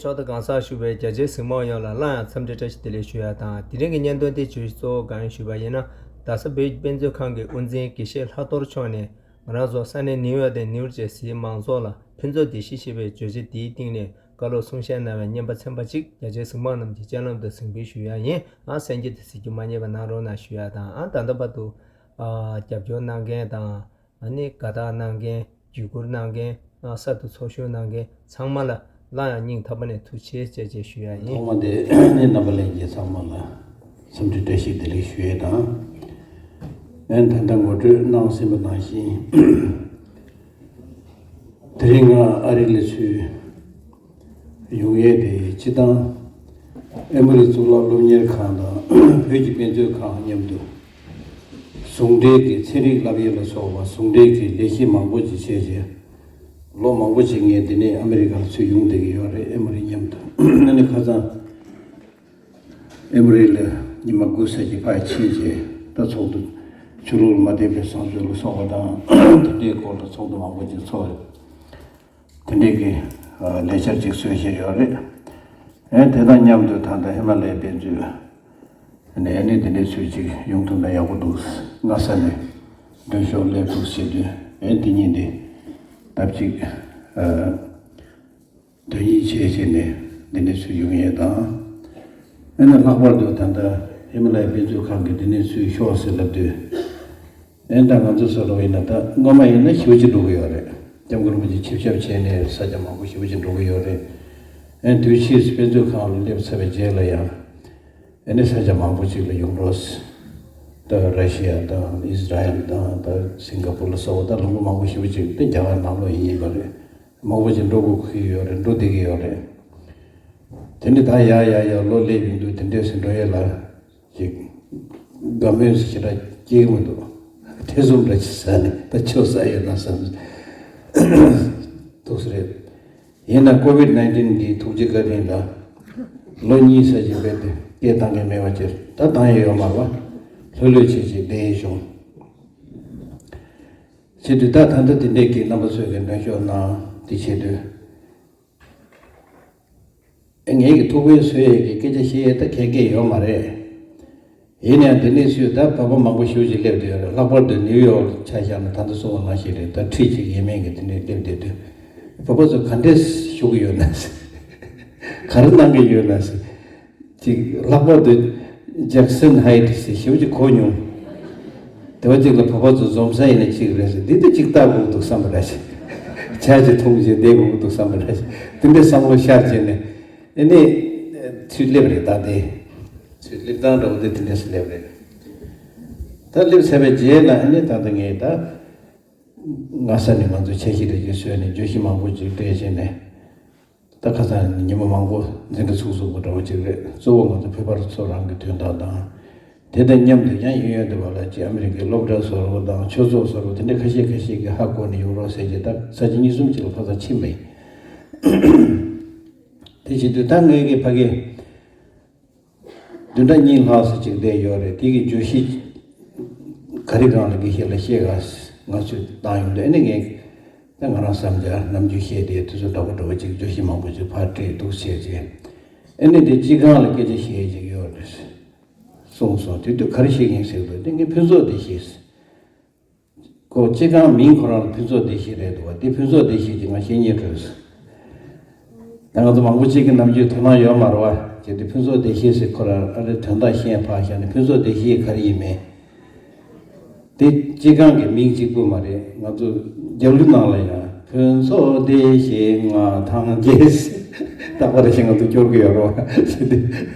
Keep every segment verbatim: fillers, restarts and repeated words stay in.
ལྷག་ཏུ་གང་ཟག་ཞུགས་པའི་རྒྱ་ཆེའི་གཟིགས་མོ་ཡོངས་ལ་སླར་ཡང་འཚམས་འདྲི་བཀྲ་ཤིས་བདེ་ལེགས་ཞུ་ཡ་དང་། དེ་རིང་གི་བརྙན་ཐུང་དེ་བརྗོད་གཞི་གཙོ་བོ་གང་ཡིན་ཞུས་པ་ཡིན་ན། རྡ་ས་བོད་ཀྱི་དཔེ་མཛོད་ཁང་གི་དབུ་འཛིན་དགེ་བཤེས་ལྷག་རྡོར་མཆོག་ནས། ང་རང་ཚོ་ས་གནས་ནིའུ་ཡོག་དང་ནིའུ་ཇར་སིའི་མང་ཚོགས་ལ་ཕུན་ཚོགས་བདེ་སྐྱིད་ཞེས་པའི་བརྗོད་བྱ་འདིའི་སྟེང་ནས་བཀའ་སློབ་གསུང་བཤད་གནང་བའི་བརྙན་པར་ཚན་པ་གཅིག་རྒྱ་ཆེའི་གཟིགས་མོ་རྣམས་ཀྱི་སྤྱན་ལམ་དུ་གཟིགས་འབུལ་ཞུ་ཡ་ཡིན། ཨ་གསན་རྒྱུ་དང་གཟིགས་རྒྱུ་མ་བསྙེལ་བ་གནང་རོགས་གནང་ཞུ་ཡ་དང་། ཨ་ད་ལྟ་བར་དུ་ཨ་རྒྱབ་སྐྱོར་གནང་མཁན་དང་། ཨ་ནི་དགའ་རྟགས་གནང་མཁན། བརྒྱུད་བསྐུར་གནང་མཁན། ཨ་གསར་དུ་ཚོགས་ཞུགས་གནང་མཁན་ཚང་མ་ལ་སླར་ཡང་སྙིང་ཐག་པ་ནས་ཐུགས་རྗེ་ཆེ་ཞེས་ཞུ་ཡ་ཡིན། ཐོག་མ་དེ་ནི་རྣམ་པ་ལྷན་རྒྱས་ཚང་མ་ལ་འཚམས་འདྲི་བཀྲ་ཤིས་བདེ་ལེགས་ཞུ་ཡས་དང་། ཨན་ད་ལྟ་ངོ་སྤྲོད་གནང་ཟིན་པ་ནང་བཞིན། དེ་རིང་ང་ཨ་རི་ལ་ཚུར་ཡོང་ཡས་དེ་སྤྱིར་བཏང་ཨེ་མོ་རི་གཙུག་ལག་སློབ་གཉེར་ཁང་དང་བོད་ཀྱི་དཔེ་མཛོད་ཁང་མཉམ་དུ། ཟུང་འབྲེལ་གྱི་ཚན་རིག་བསླབ་ཡས་ལ་སོགས་པ་ཟུང་འབྲེལ་གྱི་ལས་གཞི་མང་པོ་ཅིག་བྱས་རྗེས། ལོ་མང་པོ་ཅིག་ངས་འདི་ནས་ཨ་མི་རི་ཀར་ཚུར་ཡོང་བསྡད་ཀྱི་ཡོད་རེད། ཨེ་མོ་རི་མཉམ་དུ། ཨ་ནི་ཁ་སང་ཨེ་མོ་རི་ལ་ཉི་མ་དགུ་ཙམ་ཅིག་ཕར་ཕྱིན་རྗེས། ད་ཚོགས་འདུ་ཆོས་ལུགས་ལ་མ་བརྟེན་པའི་བཟང་སྤྱོད་ལ་སོགས་པ་དང་། དེ་འདྲའི་སྐོར་ལ་ཚོགས་འདུ་མང་པོ་ཅིག་ཚོགས་རེད། དེ་འདྲའི་གི་ལས་འཆར་ཅིག་བཟོས་བཞིན་ཡོད་རེད། ཨེ་དེ་དང་མཉམ་དུ་ད་ལྟ་ཧི་མ་ལ་ཡའི་དཔེ་མཛོད་ནས་ཨ་ནི་དེ་འདྲའི་ཚུལ་ཅིག་ཡོང་ཐུབ་ན་ཡག་པོ་འདུག་སྔ་ས་ནས་མདུན་ཤོག་སླེབས་འདུག་ཟེར་དུས། ཨེ་དེ་གཉིས་འདི་སྟབས་གཅིག་དོན་གཉིས་བྱས་བྱས་ནས་འདི་ནས་ཚུར་ཡོང་ཡས་དང་། ཨེ་ན་ལྷག་པར་དུ་ད་ལྟ་ཧི་མ་ལ་ཡའི་དཔེ་མཛོད་ཁང་གི་འདི་ནས་ཚུར་ཤོག་ཟེར་ལབ་དུས། ཨེ་ད་ང་ཚོ་བཟོ་འདྲ་ཡིན་ན། ད་སྔོན་མ་ཡིན་ན་ཞེ་པོ་ཅིག་འགྲོ་གི་ཡོད་རེད། སྐྱབས་མགོན་རིན་པོ་ཆེ་ཆིབས་ཞབས་བྱས་ནས་ས་ཆ་མང་པོ་ཞེ་པོ་ཅིག་འགྲོ་གི་ཡོད་རེད། ཨེ་དུས་ཕྱིས་དཔེ་མཛོད་ཁང་ལ་སླེབས་ཚར་བའི་རྗེས་ལ་ཡང་། ཨེ་ནི་ས་ཆ་མང་པོ་ཅིག་ལ་ཡོང་རོགས། ད་ར་ཤི་ཡ་དང་ཨིས་ར་ཨེལ་དང་། ད་སིང་ག་པུར་ལ་སོགས་པ། ད་ལུང་པ་མང་པོ་ཞེ་པོ་ཅིག་དེ་རྒྱ་གར་ནང་ལོགས་ཡིན་ཡིན་པ་རེད། མང་པོ་ཅིག་འགྲོ་དགོས་ཀྱི་ཡོད་རེད། འགྲོ་བསྡད་ཀྱི་ཡོད་རེད། དེ་ནི་ད་ཡར་ཡར་ཡར་ལོ་སླེབས་ཡོང་དུས་དེ་འདྲས་སུ་འགྲོ་ཡས་ལ། ཅིག་དགའ་མོས་སུ་ཞེ་དྲག་སྐྱེ་གི་མི་འདུག་ཐེ་ཚོམ་འདྲ་ཅིག་ཟ་ནས། ད་ཆོག་ས་ཡོད་ན་བསམ། འདུག་སེ་རེད། ཡིན་ན་ཀོ་ཝིད་ནའིན་ཊིན་གྱི་ཐུགས་རྗེ་བཀའ་དྲིན་ལ། ལོ་གཉིས་ཙམ་ཅིག་རྦད་དེ་སྐད་བཏང་མཁན་མེད་པ་ཅིག་ད་བཏང་ཡས་ཡོད་མ་རེད་པ། ལྷོད་ལྷོད་བྱས་བྱས་བསྡད་ཡས་བྱུང་། བྱེད་དུས་ད་ད་ལྟ་དེ་འདྲས་ཀྱི་རྣམ་པ་ཚོས་ཀྱི་མདུན་ཤོག་གནང་དེ་བྱེད་དུས། ཨེ་ངེད་ཀྱི་ཐུགས་ཕན་གསོས་ཡས་ཀྱི་སྐད་ཆ་བཤད་ཡས་ད་གལ་གལ་ཡོད་མ་རེད། ཡིན་ཡང་དེ་ནས་སུས་ད་བོད་པ་མང་པོ་ཞེ་པོ་ཅིག་སླེབས་བསྡད་ཡོད་རེད། ལྷག་པར་དུ་ནིའུ་ཡོག་ལ་ཆ་བཞག་ན་ད་ལྟ་གསུངས་པ་ནང་བཞིན་རེད། ད་ཁྲི་གཅིག་ཡས་མས་ཀྱི་དེ་འདྲས་སླེབས་བསྡད་དུས། བོད་པ་ཚོ་ག་འདྲས་བཞུགས་ཀྱི་ཡོད་ན་ཟེར། ག་རེ་གནང་གི་ཡོད་ན་ཟེར། ཅིག་ལྷག་པར་དུ་ཇེག་སན་ཧའིཊ་ཟེར་ཞེ་པོ་ཅིག་གོ་མྱོང་། དེ་བ་ཅིག་ལ་བོད་པ་ཚོ་འཛོམས་ས་ཡིན་ན་གཅིག་རེད་ཟེར། འདི་ད་ཅིག་ལྟ་དགོས་འདུག་བསམ་པ་འདྲ་ཞིག་ཇ་ཅིག་འཐུང་བྱས་བསྡད་དགོས་འདུག་བསམ་པ་འདྲ་ཞིག་དེ་འདྲའི་བསམ་བློ་ཤར་བྱས་ནས། ཨེ་ནས་ཚུར་སླེབས་རེད། ད་དེ་ཚུར་སླེབས་སྟངས་འདྲ་བོ་དེ་དེ་འདྲས་སུ་སླེབས་རེད། ད་སླེབས་ཚར་བའི་རྗེས་ལ་ཨེ་ནས་ད་ལྟ་ངས་ད་སྔ་ས་ནས་ང་ཚོ་འཆར་གཞི་རེ་ཅིག་བཟོས་ནས། བརྗོད་གཞི་མང་པོ་ཅིག་སྤྲད་བྱས་ནས། ད་ཁ་སང་ཉི་མ་མང་པོ་འཛིན་གྲྭ་ཚུགས་ཚུགས་པ་འདྲ་བོ་ཅིག་རེད། གཙོ་བོ་ང་ཚོ་བོད་པ་ཚོ་རང་གི་དོན་དག་དང་། དེ་དང་མཉམ་དུ་ཡང་གཡས་གཡོན་དེ་བ་ལ་ཅིག་ཨ་མི་རི་ཀའི་སློབ་གྲྭ་བཟོ་འདྲ་བོ་དང་ཆོས་ཚོགས་བཟོ་འདྲ་བོ་དེ་འདྲ་ཁ་ཤས་ཁ་ཤས་ཀྱིས་ཧ་གོ་ནས་ཡོང་རོགས་ཟེར་གྱི། ད་ས་ཆ་གཉིས་གསུམ་ཅིག་ལ་ཁ་སང་ཕྱིན་པ་ཡིན། དེ་བྱེད་དུས་ད་ངའི་གི་ཕ་གི་བདུན་ཕྲག་གཉིས་ལྷག་ཙམ་ཅིག་བསྡད་ཡོད་རེད། དེ་གི་བརྗོད་གཞི་ག་རེ་སྒང་ལ་དགེ་བཤེས་ལ་བཤད་ག་ང་ཚོས་བཏང་ཡོང་དུས། ཨ་ནི་ངས་ད་ང་རང་བསམ་འཆར་ནམ་རྒྱུན་བཤད་དེ་དུས་ཚོད་འདྲ་པོ་འདྲ་པོ་ཅིག་བརྗོད་གཞི་མང་པོ་ཅིག་ཕར་སྤྲད་འདུག་བྱས་རྗེས། ཨ་ནི་དེ་སྤྱི་ཁང་ལ་སྐད་ཆ་བཤད་ཅིག་ཡོད་རེད་གསུངས་སོང་། དེ་དུས་ག་རེ་བཤད་མཁན་ཟེར་དུས། དེ་ངས་ཕུན་ཚོགས་བདེ་གཤེགས། ཁོ་སྤྱི་ཁང་མིང་ཁོ་རང་ལ་ཕུན་ཚོགས་བདེ་གཤེགས་རེད་འདུག་བ། དེ་ཕུན་ཚོགས་བདེ་གཤེགས་ཀྱི་ང་བཤད་སྙིང་བྲོས་སོང་། ད་ང་ཚོ་མང་པོ་ཅིག་གི་ནམ་རྒྱུན་དོ་སྣང་ཡོད་མ་རེད་བ། བྱས་ཏེ་ཕུན་ཚོགས་བདེ་གཤེགས་ཟེར་ཁོ་རང་ཨ་རེ་དོན་དག་ཤེས་ཕར་བཞག་ནས། ཕུན་ཚོགས་བདེ་གཤེགས་ག་རེ་ཡིན་མིན། དེ་སྤྱི་ཁང་གི་མིང་གཅིག་པུ་མ་རེད། ང་ཚོ་རྒྱབ་ལོགས་ནང་ལ་ཡང་ཕུན་ཚོགས་བདེ་གཤེགས་མངའ་ཐང་རྒྱས་ཟེར། རྟག་པར་ཞིག་ང་ཚོ་སྐྱོར་གི་ཡོད་རེད་བ། བྱས་ཏེ་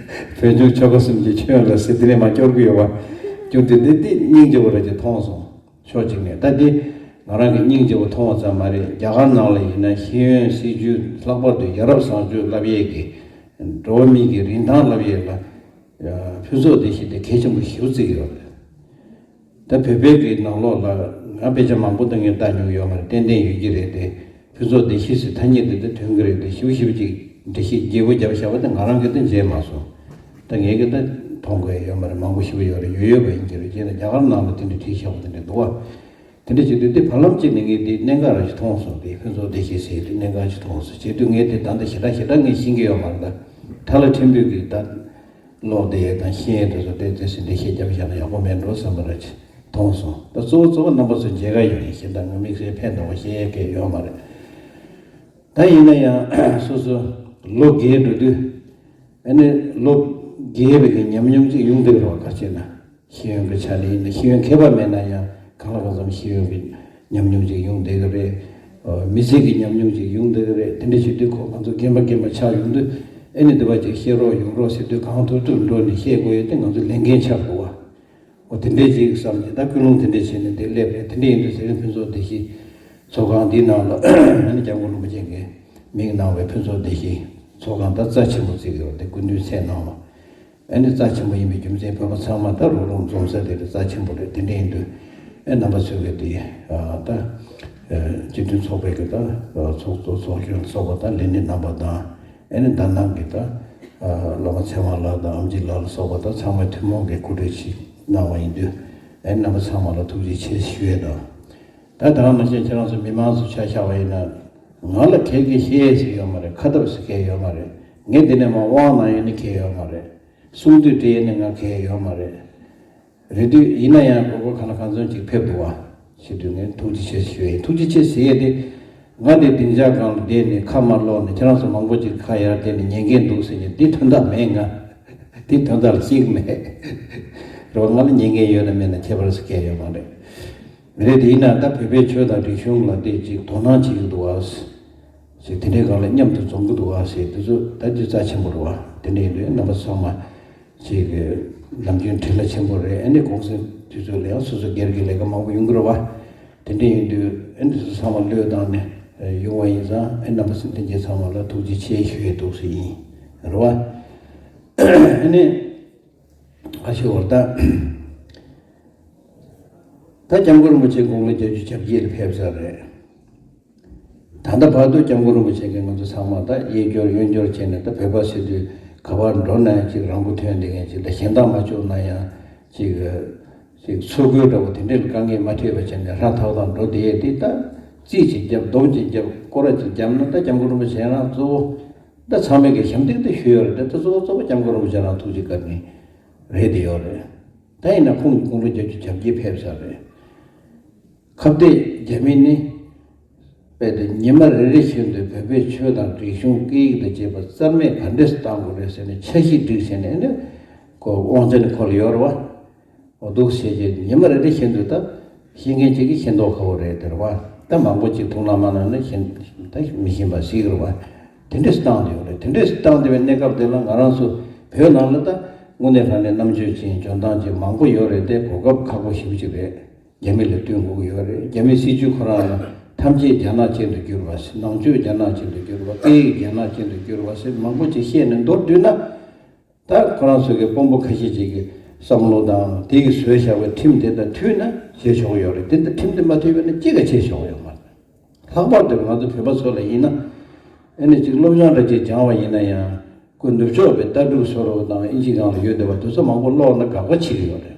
བོད་ལྗོངས་ཆོལ་ཁ་གསུམ་གྱི་ཆོས་ལ་ཟེར་དེ་ནས་མར་སྐྱོར་གི་ཡོད་བ། སྐྱོར་དུས་དེ་དེ་སྙིང་རྗེ་པོ་ར་ཅིག་མཐོང་སོང་། ཕྱོགས་གཅིག་ནས་ད་འདི་ང་རང་གི་སྙིང་རྗེ་པོ་མཐོང་བ་ཙམ་མ་རེད། རྒྱ་གར་ནང་ལ་ཡིན་ན་ཤེས་ཡོན་སྲིད་བྱུས། ལྷག་པར་དུ་ཡ་རབས་བཟང་སྤྱོད་བསླབ་ཡས་ཀྱི། འགྲོ་བ་མིའི་གི་རིན་ཐང་བསླབ་ཡས་ལ་ཕུན་ཚོགས་བདེ་གཤེགས་དེ་གལ་ཆེན་པོ་ཞེ་པོ་བརྩི་གི་ཡོད་རེད། ད་བོད་པའི་གི་ནང་ལོགས་ལ་ང་དཔེ་ཆ་མང་པོ་ད་ངས་ལྟ་མྱོང་ཡོད་མ་རེད། ཏན་ཏན་ཡོད་ཀྱི་རེད་དེ། ཕུན་ཚོགས་བདེ་གཤེགས་ཟེར་ཐ་སྙད་དེ་ད་ཐོན་གྱི་རེད་དེ། ཞིབ་ཞིབ་ཅིག་འགྲེལ་བཤད་རྒྱས་པོ་བརྒྱབ་བཞག་པ་དེ་ང་རང་གིས་ད་མཇལ་མ་སོང་། ད་ངས་གི་ད་མཐོང་དགོས་ཡོད་མ་རེད། མང་པོ་ཞེ་པོ་ཡོད་རེད། ཡོད་ཡོད་པ་ཡིན་གྱི་རེད། བྱས་ན་རྒྱ་གར་ནང་ལ་དེ་འདྲ་བྲིས་བཞག་པ་དེ་འདྲ་འདུག་བ། དེ་འདྲ་བྱེད་དུས་དེ་བར་ལམ་གཅིག་ནས་ངས་དེ་གནད་འགག་རང་ཞིག་མཐོང་སོང་། དེ་ཕུན་ཚོགས་བདེ་གཤེགས་ཟེར་དེ་གནད་འགག་ཅིག་མཐོང་སོང་། བྱེད་དུས་ངས་དེ་ད་ལྟ་ཞེ་དྲག་ཞེ་དྲག་ངས་ཤེས་ཀྱི་ཡོད་མ་རེད། ད་ཐ་ལ་ཕྲན་བུ་གིས་ད་ཀློག་བདེ་ཡས་དང་ཤེས་ཡས་དེ་ཚོ་དེ་དེ་ཚོ་འགྲེལ་བཤད་རྒྱབ་བཞག་ན་ཡག་པོ་མེད་འགྲོ་བསམ་པ་ར་ཅིག་མཐོང་སོང་། ད་གཙོ་བོ་གཙོ་བོ་རྣམ་པ་ཚོ་མཇལ་ཁ་ཡོད་ཡིན་ཞེ་ད་ང་དམིགས་བསལ་ཕན་ཐོགས་པ་བཤད་ཡས་གལ་ཡོད་མ་རེད། ད་ཡིན་ན་ཡང་སོ་སོ་ལོ་རྒས་འགྲོ་དུས། ཨ་ནི་ལོ་རྒས་པའི་གི་ཉམས་མྱོང་ཅིག་ཡོང་བསྡད་རོགས་ག་ཅེ་ན། ཤེས་ཡོན་གྱི་ཆ་ནས་ཡིན་ན་ཤེས་ཡོན་མཁས་པ་མེད་ན་ཡང་གང་ལ་གང་འཚམ་ཤེས་ཡོན་གྱི་ཉམས་མྱོང་ཅིག་ཡོང་བསྡད་གི་རེད། ཨོ། མི་ཚེ་གི་ཉམས་མྱོང་ཅིག་ཡོང་བསྡད་གི་རེད། དེ་འདྲ་བྱེད་དུས་ཁོ་ང་ཚོ་རྒན་པ་རྒན་པ་ཆགས་ཡོང་དུས། ཨ་ནི་འདི་བ་ཅིག་བཤད་རོགས་ཡོང་རོགས་ཟེར་དུས་གང་ཐུབ་ཐུབ་འགྲོ་ནས་བཤད་དགོས་ཡས་དེ་ང་ཚོ་ལས་འགན་ཆགས་འདུག་བ། འོ་དེ་འདྲའི་ཅིག་བསམ་གྱི་ད་ཀུན་སློང་དེ་འདྲ་བྱས་ནས་དེ་སླེབས་རེད། དེ་འདྲ་ཡིན་དུས་ཚེ་རིང་ཕུན་ཚོགས་བདེ་སྐྱིད་ཚོགས་ཁང་འདིའི་ནང་ལ་ཨ་ནི་སྐྱབས་མགོན་རིན་པོ་ཆེ་གིས་མིང་གནང་བའི་ཕུན་ཚོགས་བདེ་སྐྱིད་ཚོགས་ཁང་ད་རྩ་ཆེན་པོ་བརྩི་གི་ཡོད་དེ་སྐུ་མདུན་མཚན་གནང་བ། ཨ་ནི་རྩ་ཆེན་པོ་ཡིན་པའི་རྒྱུ་མཚན་བོད་པ་ཚང་མ་ད་རོགས་རམ་འཛོམས་ས་དེ་རེད། རྩ་ཆེན་པོ་རེད། དེ་འདྲ་ཡིན་དུས་ཨ་རྣམ་པ་ཚོས་གི་དེ་ད་སྤྱི་མཐུན་ཚོགས་པའི་གི་ད་ཚོགས་གཙོ་ཚོགས་གཞོན་སོགས་པ་དང་ལས་སྣེ་རྣམ་པ་དང་། ཨ་ནི་ད་ནང་གི་ད་བླ་མ་ཚེ་དབང་ལགས་དང་ཨམ་ཆི་ལགས་ལ་སོགས་པ་དང་ཚང་མས་ཐུན་མོང་གི་གོ་སྒྲིག་ཞིག་གནང་བ་ཡིན་དུས། ཨ་ནི་རྣམ་པ་ཚང་མ་ལ་ཐུགས་རྗེ་ཆེ་ཞུ་ཡས་དང་། ད་ད་ག་ནང་བཞིན་ཁྱེད་རང་ཚོ་མི་མང་ཚོ་ཆ་བཞག་པ་ཡིན་ན། ང་ལ་གལ་གལ་ཤེས་ཟེར་ཡོད་མ་རེད། ཁ་ཐབས་ཟེར་གལ་ཡོད་མ་རེད། ངས་འདི་ནས་མར་དབང་གནང་ཡས་ནི་གལ་ཡོད་མ་རེད། གསུང་དུས་འདྲི་ཡས་ནི་ང་གལ་ཡོད་མ་རེད། རེད་དུས་ཡིན་ན་ཡང་གོ་སྐབས་གང་ལ་གང་འཚམ་ཅིག་ཕེབས་འདུག་བ། ཞེས་དུས་ངས་ཐུགས་རྗེ་ཆེ་ཞུ་ཡས་ཡིན། ཐུགས་རྗེ་ཆེ་ཟེར་ཡས་དེ། ང་འདི་སྡིངས་ཆ་སྒང་ལ་བསྡད་ནས་ཁ་མ་ལོག་ནས་ཁྱེད་རང་ཚོ་མང་པོ་ཅིག་ཁ་ཡར་བསྟན་ནས་ཉན་མཁན་འདུག་ཟེར་ནས་འདི་དོན་དག་མེད། ང་འདི་དོན་དག་ལ་གཅིག་མེད། རེད་བ། ང་ལ་ཉན་མཁན་ཡོད་ན་མེད་ན་ཁྱད་པར་ཟེར་མཁན་ཡོད་མ་རེད། མི་རེད། དེ་ཡིན་ན་ད་བོད་པའི་ཆོས་དང་རིག་གཞུང་ལ་དེ་ཅིག་དོ་སྣང་བྱེད་ཀྱི་འདུག་བ། ཞིག་དེ་འདྲའི་སྒང་ལ་མཉམ་དུ་འཛོམས་ཀྱི་འདུག་བ་ཟེར་དེ་ཚོ་ད་དེ་རྩ་ཆེན་པོ་རེད་བ། དེ་འདྲ་ཡིན་དུས་རྣམ་པ་ཚང་མ་ཅིག་ནམ་རྒྱུན་འཕྲིན་ལས་ཆེན་པོ་རེད། ཨ་ནི་གུང་སེང་དུས་ཚོད་ལ་ཡང་སོ་སོ་སྒེར་གྱི་ལས་ཀ་མང་པོ་ཡོང་གི་རེད་བ། དེ་འདྲ་ཡིན་དུས་ཨ་ནི་སོ་སོ་ཚང་མ་བློས་བཏང་ནས་ཡོང་བ་ཡིན་ཙང་། ཨ་ནི་རྣམ་པ་ཚོ་ལྷན་རྒྱས་ཚང་མ་ལ་ཐུགས་རྗེ་ཆེ་ཞུ་ཡས་འདུག་ཟེར་ཡིན། རེད་བ། ཨ་ནི་ཨ་ཤི་བར་ད་ད་སྐྱབས་མགོན་རིན་པོ་ཆེ་དགུང་ལོ་བརྒྱད་ཅུ་གྱ་བརྒྱད་ལ་ཕེབས་ཚར་རེད། ད་ལྟ་བར་དུ་སྐྱབས་མགོན་རིན་པོ་ཆེ་གིས་ང་ཚོ་ཚང་མ་ད་གཡས་སྐྱོར་གཡོན་སྐྱོར་བྱས་ནས། ད་བོད་པ་ཟེར་དུས་ག་པར་འགྲོ་ན་ཡང་ཅིག་རང་མགོ་ཐོན་བསྡད་མཁན་ཅིག་དང་། གཞན་དག་མ་ལྕོགས་ན་ཡང་ཅིག་ཅིག་འཚོ་གོས་འདྲ་བོ་དེ་འདྲ་ལ་དཀའ་ངལ་མ་འཕྲད་པ་བྱས་ནས་ཧྲ་ཐག་ཐག་འགྲོ་བསྡད་ཡས་དེ། ད་རྩིས་ཅིག་བརྒྱབ། སྡོམ་ཅིག་བརྒྱབ། སྐོར་ར་ཅིག་བརྒྱབ་ན་ད་སྐྱབས་མགོན་རིན་པོ་ཆེ་རང་གཙོ་བོ། ད་ཚང་མས་ཀྱི་ཞབས་འདེགས་དེ་ཞུས་ཡོད་རེད། ད་གཙོ་བོ་གཙོ་བོ་སྐྱབས་མགོན་རིན་པོ་ཆེ་རང་ཐུགས་རྗེ་བཀའ་དྲིན་རེད་དེ་ཡོད་རེད། ད་ཡིན་ན་ཁོང་གི་དགུང་ལོ་བརྒྱད་ཅུ་གྱ་བརྒྱད་ཕེབས་ཚར་རེད། ཁ་གཏད་རྒྱ་མི་ནི་རྦད་དེ་ཉི་མ་རེ་རེ་བཞིན་དུ་བོད་པའི་ཆོས་དང་རིག་གཞུང་སྐད་ཡིག་དང་བཅས་པ་རྩ་མེད་ག་འདྲས་སུ་བཏང་དགོས་རེད་ཟེར་ནས་འཆར་གཞི་བསྒྲིགས་བྱས་ནས་ནི་ཁོ་དབང་ཆ་ནི་ཁོ་ལ་ཡོད་རེད་བ། འོ་འདུག་བྱས་རྗེས་ཉི་མ་རེ་རེ་བཞིན་དུ་ད་ཤེས་མཁན་ཅིག་གིས་ཤེས་མདོག་ཁ་པོ་རེད་དེ་རེད་བ། ད་མང་པོ་ཅིག་ཐུགས་སྣང་མ་གནང་ན་ཤེས་ད་མི་ཤེས་པ་ཞིག་རེད་བ། དེ་འདྲས་སུ་བཏང་བསྡད་ཡོད་རེད། དེ་འདྲས་སུ་བཏང་བསྡད་པའི་གནས་སྐབས་དེ་ལ་ང་རང་ཚོ་བོད་ནང་ལ་ད་དངོས་གནས་དྲང་གནས་རྣམ་དཔྱོད་ཅན་འཇོན་ཐང་ཅན་མང་པོ་ཡོད་རེད་དེ། གོ་སྐབས་ཁག་པོ་ཞེ་པོ་ཅིག་རེད། རྒྱ་མི་ལ་བསྟུན་དགོས་ཀྱི་ཡོད་རེད། རྒྱ་མིའི་སྲིད་ཇུས་ཁོ་རང་ལ་ཐམས་ཅད་རྒྱ་ནག་ཅན་དུ་བསྒྱུར་བ། ནང་ཆོས་རྒྱ་ནག་ཅན་དུ་བསྒྱུར་བ། སྐད་ཡིག་རྒྱ་ནག་ཅན་དུ་བསྒྱུར་བ་ཟེར་མང་པོ་ཅིག་བཤད་ནས་མདོར་བསྡུས་ན། ད་ཁོ་རང་ཚོ་གི་དཔོན་པོ་ཁ་ཤས་ཅིག་གི་བསམ་བློ་དང་དེ་གིས་བཟོས་བཞག་པའི་ཁྲིམས་དེ་དང་མཐུན་ན་བྱེད་ཆོག་གི་ཡོད་རེད། དེ་ལྟར་ཁྲིམས་དེ་མ་མཐུན་པ་ན་ཅི་ག་བྱེད་ཆོག་གི་ཡོད་མ་རེད། ལྷག་པར་དུ་ང་ཚོ་བོད་པ་ཚོ་ལ་ཡིན་ན། ཨ་ནི་ཅིག་སློབ་སྦྱོང་འདྲ་ཅིག་སྦྱངས་པ་ཡིན་ན་ཡང་། ཁོ་ནུབ་ཕྱོགས་པའི་ལྟ་གྲུབ་བཟོ་རོགས་དང་དབྱིན་ཇི་སྒང་ལ་ཡོད་བསྡད་པ་དེ་ཚོ་མང་པོ་ཀློག་ན་དགག་པ་བྱེད་ཀྱི་ཡོད་རེད།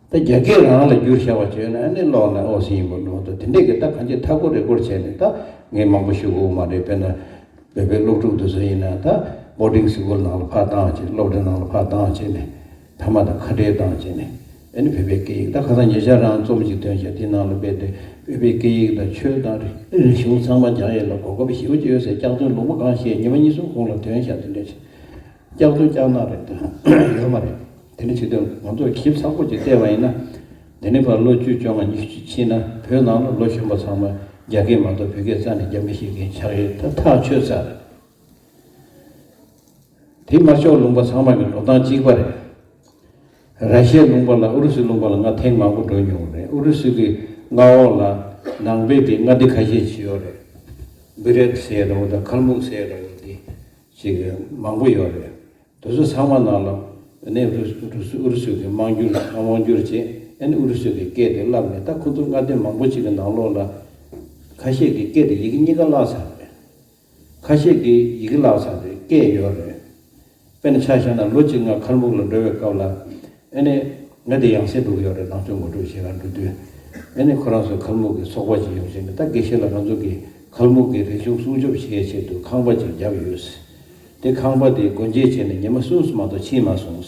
ད་རྒྱ་སྐད་རང་ལ་བསྒྱུར་བཞག་པ་བྱས་ན་ཨ་ནི་ཀློག་ན་ཨོ་ཟིན་ཡིན་པ་འགྲོ་འདུག་དེ་འདྲས་ཀྱི་ད་གང་ཅི་ཐ་སྐོར་རེ་སྐོར་བྱས་ནས་ད་ངས་མང་པོ་ཞུ་དགོས་མ་རེད། དཔེར་ན་བོད་པའི་སློབ་ཕྲུག་དེ་ཚོ་ཡིན་ན་ད་བོར་ཌིང་སི་ཀུལ་ནང་ལ་ཕར་བཏང་བྱས། སློབ་གྲྭ་ནང་ལ་ཕར་བཏང་བྱས་ནས་ཐ་མག་དང་ཁ་བྲལ་བཏང་བྱས་ནས། ཨ་ནི་བོད་པའི་སྐད་ཡིག་ད་ཁ་སང་ཉེ་ཆར་རང་རྩོམ་ཞིག་ཐོན་ཤག་དེ་ནང་ལ་རྦད་དེ་བོད་པའི་སྐད་ཡིག་དང་ཆོས་དང་རིག་གཞུང་ཚང་མ་སྦྱང་ཡས་ལ་གོ་སྐབས་ཞེ་པོ་ཅིག་ཡོད་ཟེར། སྐྱག་རྫུན་ལུང་པ་གང་བཤད་ཉི་མ་གཉིས་གསུམ་གོང་ལ་ཐོན་ཤག་དེ་འདྲ་ཞིག་སྐྱག་རྫུན་སྐྱག་ནག་རེད་ད། ཡོད་མ་རེད། དེ་འདྲ་བྱེད་དུས་ང་ཚོ་ཞིབ་ཚགས་པོ་ཅིག་བལྟས་པ་ཡིན་ན། འདི་ནས་ཕར་ལོ་བཅུ་བཅོ་ལྔ་ཉི་ཤུ་ཕྱིན་ན་བོད་ནང་ལ་ལོ་གཞོན་པ་ཚང་མ་རྒྱ་སྐད་མ་གཏོགས་བོད་སྐད་རྩ་ནས་རྒྱབ་མི་ཤེས་མཁན་ཆགས་ཡོད། ད་ཐག་ཆོད་ཚར་རེད། དེ་དམར་ཤོག་ལུང་པ་ཚང་མ་གི་འགྲོ་སྟངས་གཅིག་པ་རེད། ར་ཤི་ཡའི་ལུང་པ་ལ་ཨུ་རུ་སུའི་ལུང་པ་ལ་ང་ཐེངས་མང་པོ་འགྲོ་མྱོང་བ་རེད། ཨུ་རུ་སུ་གི་མངའ་འོག་ལ་ནང་པའི་གི་མངའ་སྡེ་ཁ་ཤས་ཅིག་ཡོད་རེད། བི་རེད་ཟེར་རོ་དང་ཁལ་མུག་ཟེར་རོ་དེ་ཅིག་མང་པོ་ཡོད་རེད། དེ་ཚོ་ཚང་མ་ནང་ལ་ཨ་ནི་ཨུ་རུ་སུ་ཨུ་རུ་སུ་གི་དམངས་གྱུར་དམངས་དབང་བསྒྱུར་བྱས། ཨ་ནི་ཨུ་རུ་སུ་གི་སྐད་དེ་བསླབས་ནས། ད་ཁོ་ཚོ་མངའ་སྡེ་མང་པོ་ཅིག་གི་ནང་ལོགས་ལ་ཁ་ཤས་ཀྱི་སྐད་དེ་ཡི་གེ་གཉིས་ཀ་བརླག་ཚར་རེད། ཁ་ཤས་ཀྱི་ཡི་གེ་བརླག་ཚར་རེད། སྐད་ཡོད་རེད། དཔེར་ན་ཆ་བཞག་ན་ལོ་གཅིག་ང་ཁལ་མུག་ལ་འགྲོ་བའི་སྐབས་ལ། ཨ་ནི་ང་དེ་ཡང་སེ་འགྲོ་གི་ཡོད་རེད། ནང་ཆོས་ངོ་སྤྲོད་བྱེད་གར་འགྲོ་དུས། ཨ་ནི་ཁོ་རང་ཚོའི་ཁལ་མུག་གི་ཚོགས་པ་ཅིག་ཡོང་བཞིན་ནས། ད་དགེ་བཤེས་ལགས་ང་ཚོ་གི་ཁལ་མུག་གི་རིག་གཞུང་སྲུང་སྐྱོབ་བྱེད་ཆེད་དུ་ཁང་པ་ཅིག་བརྒྱབ་ཡོད། དེ་ཁང་པ་དེ་སྒོ་འབྱེད་བྱས་ནས་ཉི་མ་གསུམ་མ་གཏོགས་ཕྱིན་མ་སོང་།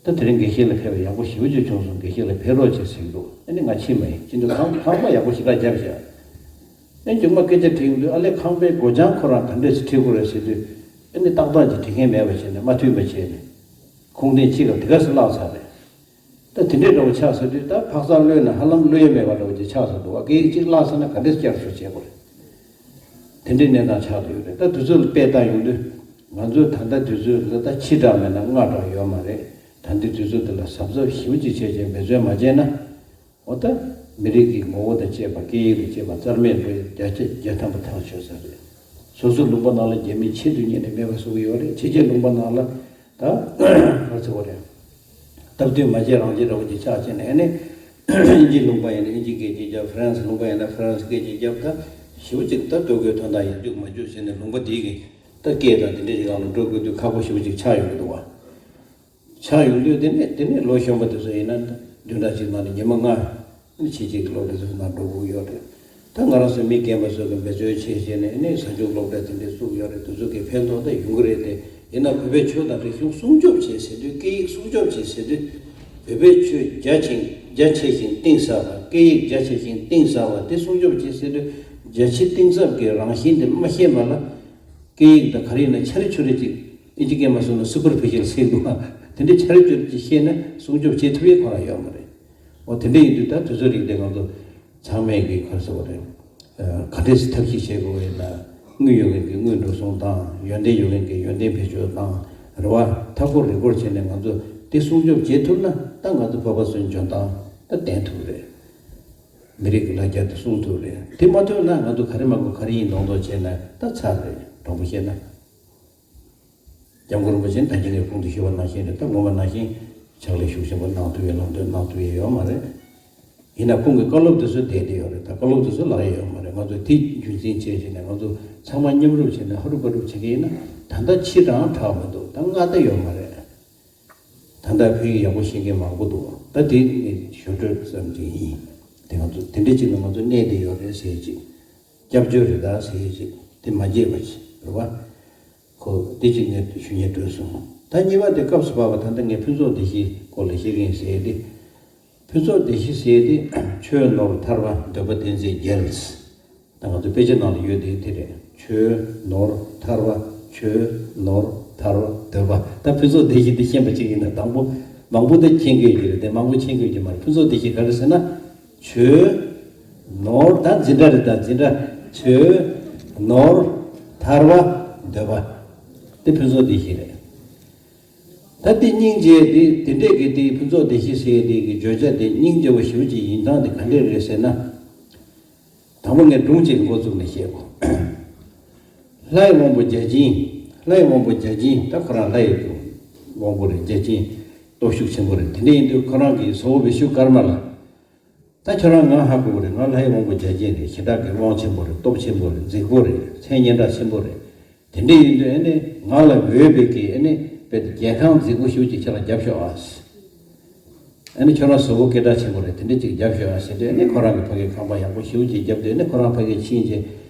ད་དེ་རིང་དགེ་བཤེས་ལགས་ཕེབས་པ་ཡག་པོ་ཞེ་པོ་ཅིག་བྱུང་སོང་། དགེ་བཤེས་ལགས་ཕེབས་རོགས་བྱེད་ཟེར་གྱི་འདུག་ཨ་ནི་ང་ཕྱིན་པ་ཡིན། ཕྱིན་དུས་ཁང་ཁང་པ་ཡག་པོ་ཞེ་དྲག་བརྒྱབ་བཞག་ཨ་ནི་མཇུག་མ་སྐད་ཆ་དྲིས་ཡོང་དུས། ཨ་ལས་ཁང་པའི་སྒོ་བྱང་ཁོ་རང་ག་འདྲས་སེ་ཁྲིད་དགོས་རེད་ཟེར་དུས། ཨ་ནི་ཏག་ཏག་ཅིག་དྲི་མཁན་མེད་པ་བྱས་ནས། མ་མཐུན་པ་བྱས་ནས། ཁུངས་ལྡན་ཕྱི་ལ་དེ་ག་སེ་བརླག་ཚར་རེད། ད་དེ་འདྲའི་འདྲ་བོ་ཆགས་ཟེར་དུས། ད་འཕག་འཚག་གློད་ན་ཧ་ལམ་གློད་ཡ་མེད་པ་འདྲ་བོ་ཅིག་ཆགས་ཚར་འདུག་བ། སྐད་ཡིག་གཅིག་བརླག་ཚར་ན་ག་འདྲས་བསྐྱར་གསོ་བྱེད་དགོས་རེད། དེ་འདྲའི་གནས་སྟངས་ཆགས་བསྡད་ཡོད་རེད། ད་དུས་ཚོད་ལ་དཔེ་བལྟས་ཡོང་དུས། ང་ཚོས་ད་ལྟ་དུས་ཚོད་ལ་ད་ཕྱི་དྲགས་མེད་ན་སྔ་དྲགས་ཡོད་མ་རེད། ད་ལྟའི་དུས་ཚོད་འདི་ལ་གཟབ་གཟབ་ཞེ་པོ་ཅིག་བྱས་བྱས་འབད་བརྩོན་མ་བྱས་ན། འོ་ད་མི་རིགས་ཀྱི་ངོ་བོ་དང་བཅས་པ། སྐད་ཡིག་དང་བཅས་པ་རྩ་མེད་འགྲོ་ཡ་བརྒྱ་ཆ་བརྒྱ་ཐམ་པ་ཐག་ཆོད་ས་རེད། སོ་སོའི་ལུང་པ་ནང་ལ་རྒྱ་མི་ཆེད་དུ་གཉེར་ནས་མེད་པ་བཟོ་གི་ཡོད་རེད། ཕྱི་རྒྱལ་ལུང་པ་ནང་ལ་ད་ག་རེ་ཟེར་དགོས་རེད། སྟབས་བསྟུན་མ་བྱས་རང་བྱས་འདྲ་བོ་ཅིག་ཆགས་བྱས་ནས། ཨ་ནི་དབྱིན་ཇིའི་ལུང་པ་ཡིན་ན་དབྱིན་ཇིའི་སྐད་ཅིག་རྒྱབ། ཧྥ་རན་སི་ལུང་པ་ཡིན་ན་ཧྥ་རན་སི་སྐད་ཅིག་རྒྱབ། ད་ཞེ་པོ་ཅིག་ད་ལྟོ་གོས་ཐོན་སྟངས་ཡར་རྒྱུག་མར་རྒྱུག་བྱས་ནས། ལུང་པ་དེའི་གི་ད་སྐད་དང་དེ་འདྲའི་ཅིག་སྒང་ལ་འགྲོ་དགོས་དུས་ཁག་པོ་ཞེ་པོ་ཅིག་ཆགས་ཡོང་གི་འདུག་བ། ཆགས་ཡོང་དུས། དེ་ནས་དེ་ནས་ལོ་གཞོན་པ་དེ་ཚོ་ཡིན་ན་བདུན་ཕྲག་གཅིག་ནང་ནས་ཉི་མ་ལྔ་ཕྱི་རྒྱལ་གྱི་སློབ་གྲྭ་ཚོའི་ནང་འགྲོ་དགོས་ཡོད་རེད། ད་ང་རང་ཚོ་མི་རྒན་པ་ཚོ་གིས་འབད་བརྩོན་བྱས་བྱས་ནས། ཨ་ནི་གཟའ་མཇུག་སློབ་གྲྭ་དེ་འདྲ་བཙུགས་ཡོད་རེད། དེ་ཚོ་གིས་ཕན་ཐོགས་ད་ཡོང་གི་རེད་དེ། ཡིན་ན་བོད་པའི་ཆོས་དང་རིག་གཞུང་སྲུང་སྐྱོབ་བྱེད་ཟེར་དུས། སྐད་ཡིག་སྲུང་སྐྱོབ་བྱེད་ཟེར་དུས། བོད་པའི་ཆོས་རྒྱ་ཆེ་རྒྱ་ཆེ་ཞིང་གཏིང་ཟབ་པ། སྐད་ཡིག་རྒྱ་ཆེ་ཞིང་གཏིང་ཟབ་པ་དེ་སྲུང་སྐྱོབ་བྱེད་ཟེར་དུས། རྒྱ་ཆེ་གཏིང་ཟབ་ཀྱི་རང་བཞིན་དེ་མ་ཤེས་པ་ལ། སྐད་ཡིག་དང་ག་རེ་ཡིན་ན་ཆ་རེ་ཆུ་རེ་ཅིག་ཨིན་ཇི་སྐད་མ་སོང་ན་སུ་པར་ཕི་ཤལ་ཟེར་འདུག་ཨ། དེ་འདྲའི་ཆ་རེ་ཆུ་རེ་ཅིག་ཤེས་ན་སྲུང་སྐྱོབ་བྱེད་ཐུབ་ཡས་ཁོ་རང་ཡོད་མ་རེད། འོ་དེ་འདྲ་ཡིན་དུས། ད་དུས་ཚོད་རིགས་དེ་ང་ཚོ་ཚང་མས་ཀྱིས་ག་རེ་ཟེར་དགོས་རེད། ཨ། ག་འདྲས་སེ་ཐབས་ཤེས་བྱེད་དགོས་ཡིན་ན། དངུལ་ཡོད་མཁན་གྱིས་དངུལ་འགྲོ་སོང་བཏང་། ཡོན་ཏན་ཡོད་མཁན་གྱིས་ཡོན་ཏན་བེད་སྤྱོད་བཏང་། རེད་བ། མཐའ་འཁོར་རི་སྐོར་བྱས་ནས་ང་ཚོ་དེ་སྲུང་སྐྱོབ་བྱེད་ཐུབ་ན། ད་ང་ཚོ་བོད་པ་ཚོའི་འཇོན་ཐང་ད་ལྡན་ཐུབ་རེད། མི་རིགས་ཀྱི་ལ་རྒྱ་དེ་སྲུང་ཐུབ་རེད། དེ་མ་ཐུབ་ན་ང་ཚོ་ག་རེ་མ་དགོས་ག་རེ་ཡིན་མདོག་མདོག་བྱས་ན་ད་ཚར་རེད། དྲང་པོ་བཤད་ན། སྐྱབས་མགོན་རིན་པོ་ཆེ་ད་གིན་ངས་གོང་དུ་ཞུས་པ་ནང་བཞིན་རེད། ད་སྔོན་མ་ནང་བཞིན་ཕྱག་ལས་ཤུགས་ཆེན་པོ་གནང་ཐུབ་ཡས། ལམ་སྟོན་གནང་ཐུབ་ཡས་ཡོད་མ་རེད། ཡིན་ན་ཁོང་གི་བཀའ་སློབ་དེ་ཚོ་བསྡད་བསྡད་ཡོད་རེད། ད་བཀའ་སློབ་དེ་ཚོ་བརླག་ཡས་ཡོད་མ་རེད། ང་ཚོ་དེ་རྒྱུན་འཛིན་བྱས་བྱས་ནས། ང་ཚོ་ཚང་མ་མཉམ་རུབ་བྱས་ནས་ཧ་རུབ་ཕ་རུབ་བྱེད་ཀྱི་ཡིན་ན། ད་ལྟ་ཕྱི་དྲགས་དྲགས་མི་འདུག་ད་སྔ་ད་ཡོད་མ་རེད། ད་ལྟ་བོད་ཡིག་ཡག་པོ་ཤེས་མཁན་མང་པོ་འདུག་ད་དེ་ནི་ཞུ་འདོད་ཙམ་ཅིག་ཡིན། དེ་ང་ཚོ་དེ་འདྲ་ཅིག་ལ་ང་ཚོ་གནས་བསྡད་ཡོད་རེད་ཟེར་ཅིག་སྐྱབས་བཅོལ་རེད་ད་ཟེར་ཅིག་དེ་མ་བརྗེད་པ་ཅིག་རེད་བ། ཁོ་དེ་ཅིག་ངས་ཞུ་སྙིང་འདོད་སོང་། ད་གཉིས་པ་དེ་སྐབས་སུ་བབས་པ། ད་ལྟ་ངས་ཕུན་ཚོགས་བདེ་གཤིས་སྐོར་ལ་བཤད་ཀྱི་ཡིན་ཟེར་ཏེ། ཕུན་ཚོགས་བདེ་གཤིས་ཟེར་དེ། ཆོས་ནོར་ཐར་པ་འདོད་པ་དེ་ཚོས་རྒྱལ། ད་ང་ཚོ་དཔེ་ཆ་ནང་ལ་ཡོད་དེ་དེ་རེད། ཆོས་ནོར་ཐར་པ། ཆོས་ནོར་ཐར་པ་འདོད་པ། ད་ཕུན་ཚོགས་བདེ་གཤིས་འདི་ཤེས་པ་ཅིག་ཡིན་ན། དང་པོ་མང་པོ་ད་མཁྱེན་དགོས་ཀྱི་རེད་དེ། མང་པོ་མཁྱེན་དགོས་ཀྱི་མ་རེད། ཕུན་ཚོགས་བདེ་གཤིས་ག་རེ་ཟེར་ན། ཆོས་ནོར། ད་འཛིན་གྲྭ་རེད། ད་འཛིན་གྲྭ། ཆོས་ནོར་ཐར་པ་འདོད་པ། དེ་ཕུན་ཚོགས་བདེ་གཤིས་རེད། ད་དེ་སྙིང་རྗེ་དེ། དེ་འདྲས་ཀྱི་དེ་ཕུན་ཚོགས་བདེ་གཤིས་ཟེར་དེ་གི་བརྗོད་བྱ་དེ་སྙིང་རྗེ་བོ་ཞེ་པོ་ཅིག་ཡིན་སྟངས་དེ་ག་འདྲས་རེད་ཟེར་ན། དང་པོ་ངས་སྒྲུང་གཅིག་འགོ་བཙུགས་ནས་བཤད་གོ། ལྷའི་དབང་པོ་བརྒྱ་བྱིན། ལྷའི་དབང་པོ་བརྒྱ་བྱིན། ད་ཁོ་རང་ལྷའི་དབང་པོ་རེད། བརྒྱ་བྱིན་སྟོབས་ཤུགས་ཆེན་པོ་རེད། དེ་འདྲ་ཡིན་དུས་ཁོ་རང་གི་བཟོ་བོ་བི་ཤུ་ཀརྨ་ལ། ད་ཁྱོད་རང་ང་ཧ་གོ་གི་རེད། ང་ལྷའི་དབང་པོ་བརྒྱ་བྱིན་རེད། ཞེ་དྲག་གི་དབང་ཆེན་པོ་རེད། སྟོབས་ཆེན་པོ་རེད། རྫིག་པོ་རེད། མཚན་སྙན་གྲགས་ཆེན་པོ་རེད། དེ་འདྲ་ཡིན་དུས་ཨ་ནི་ང་ལ་འོས་པའི་གི་ཨ་ནི་དཔེ་རྒྱལ་ཁང་རྫིག་པོ་ཞེ་པོ་ཅིག་ཁྱོད་རང་རྒྱབ་ཤོག་ཨ། ཨ་ནི་ཁྱོད་རང་བཟོ་བོ་སྐད་གྲགས་ཆེན་པོ་རེད། དེ་འདྲ་ཅིག་རྒྱབ་ཤོག་ཨ་ཟེར་དུས། ཨ་ནི་ཁོ་རང་གི་ཕ་གིའི་ཁང་པ་ཡག་པོ་ཞེ་པོ་ཅིག་བརྒྱབ་དུས། ཨ་ནི་ཁོ་རང་ཕ་གིར་ཕྱིན་བྱས།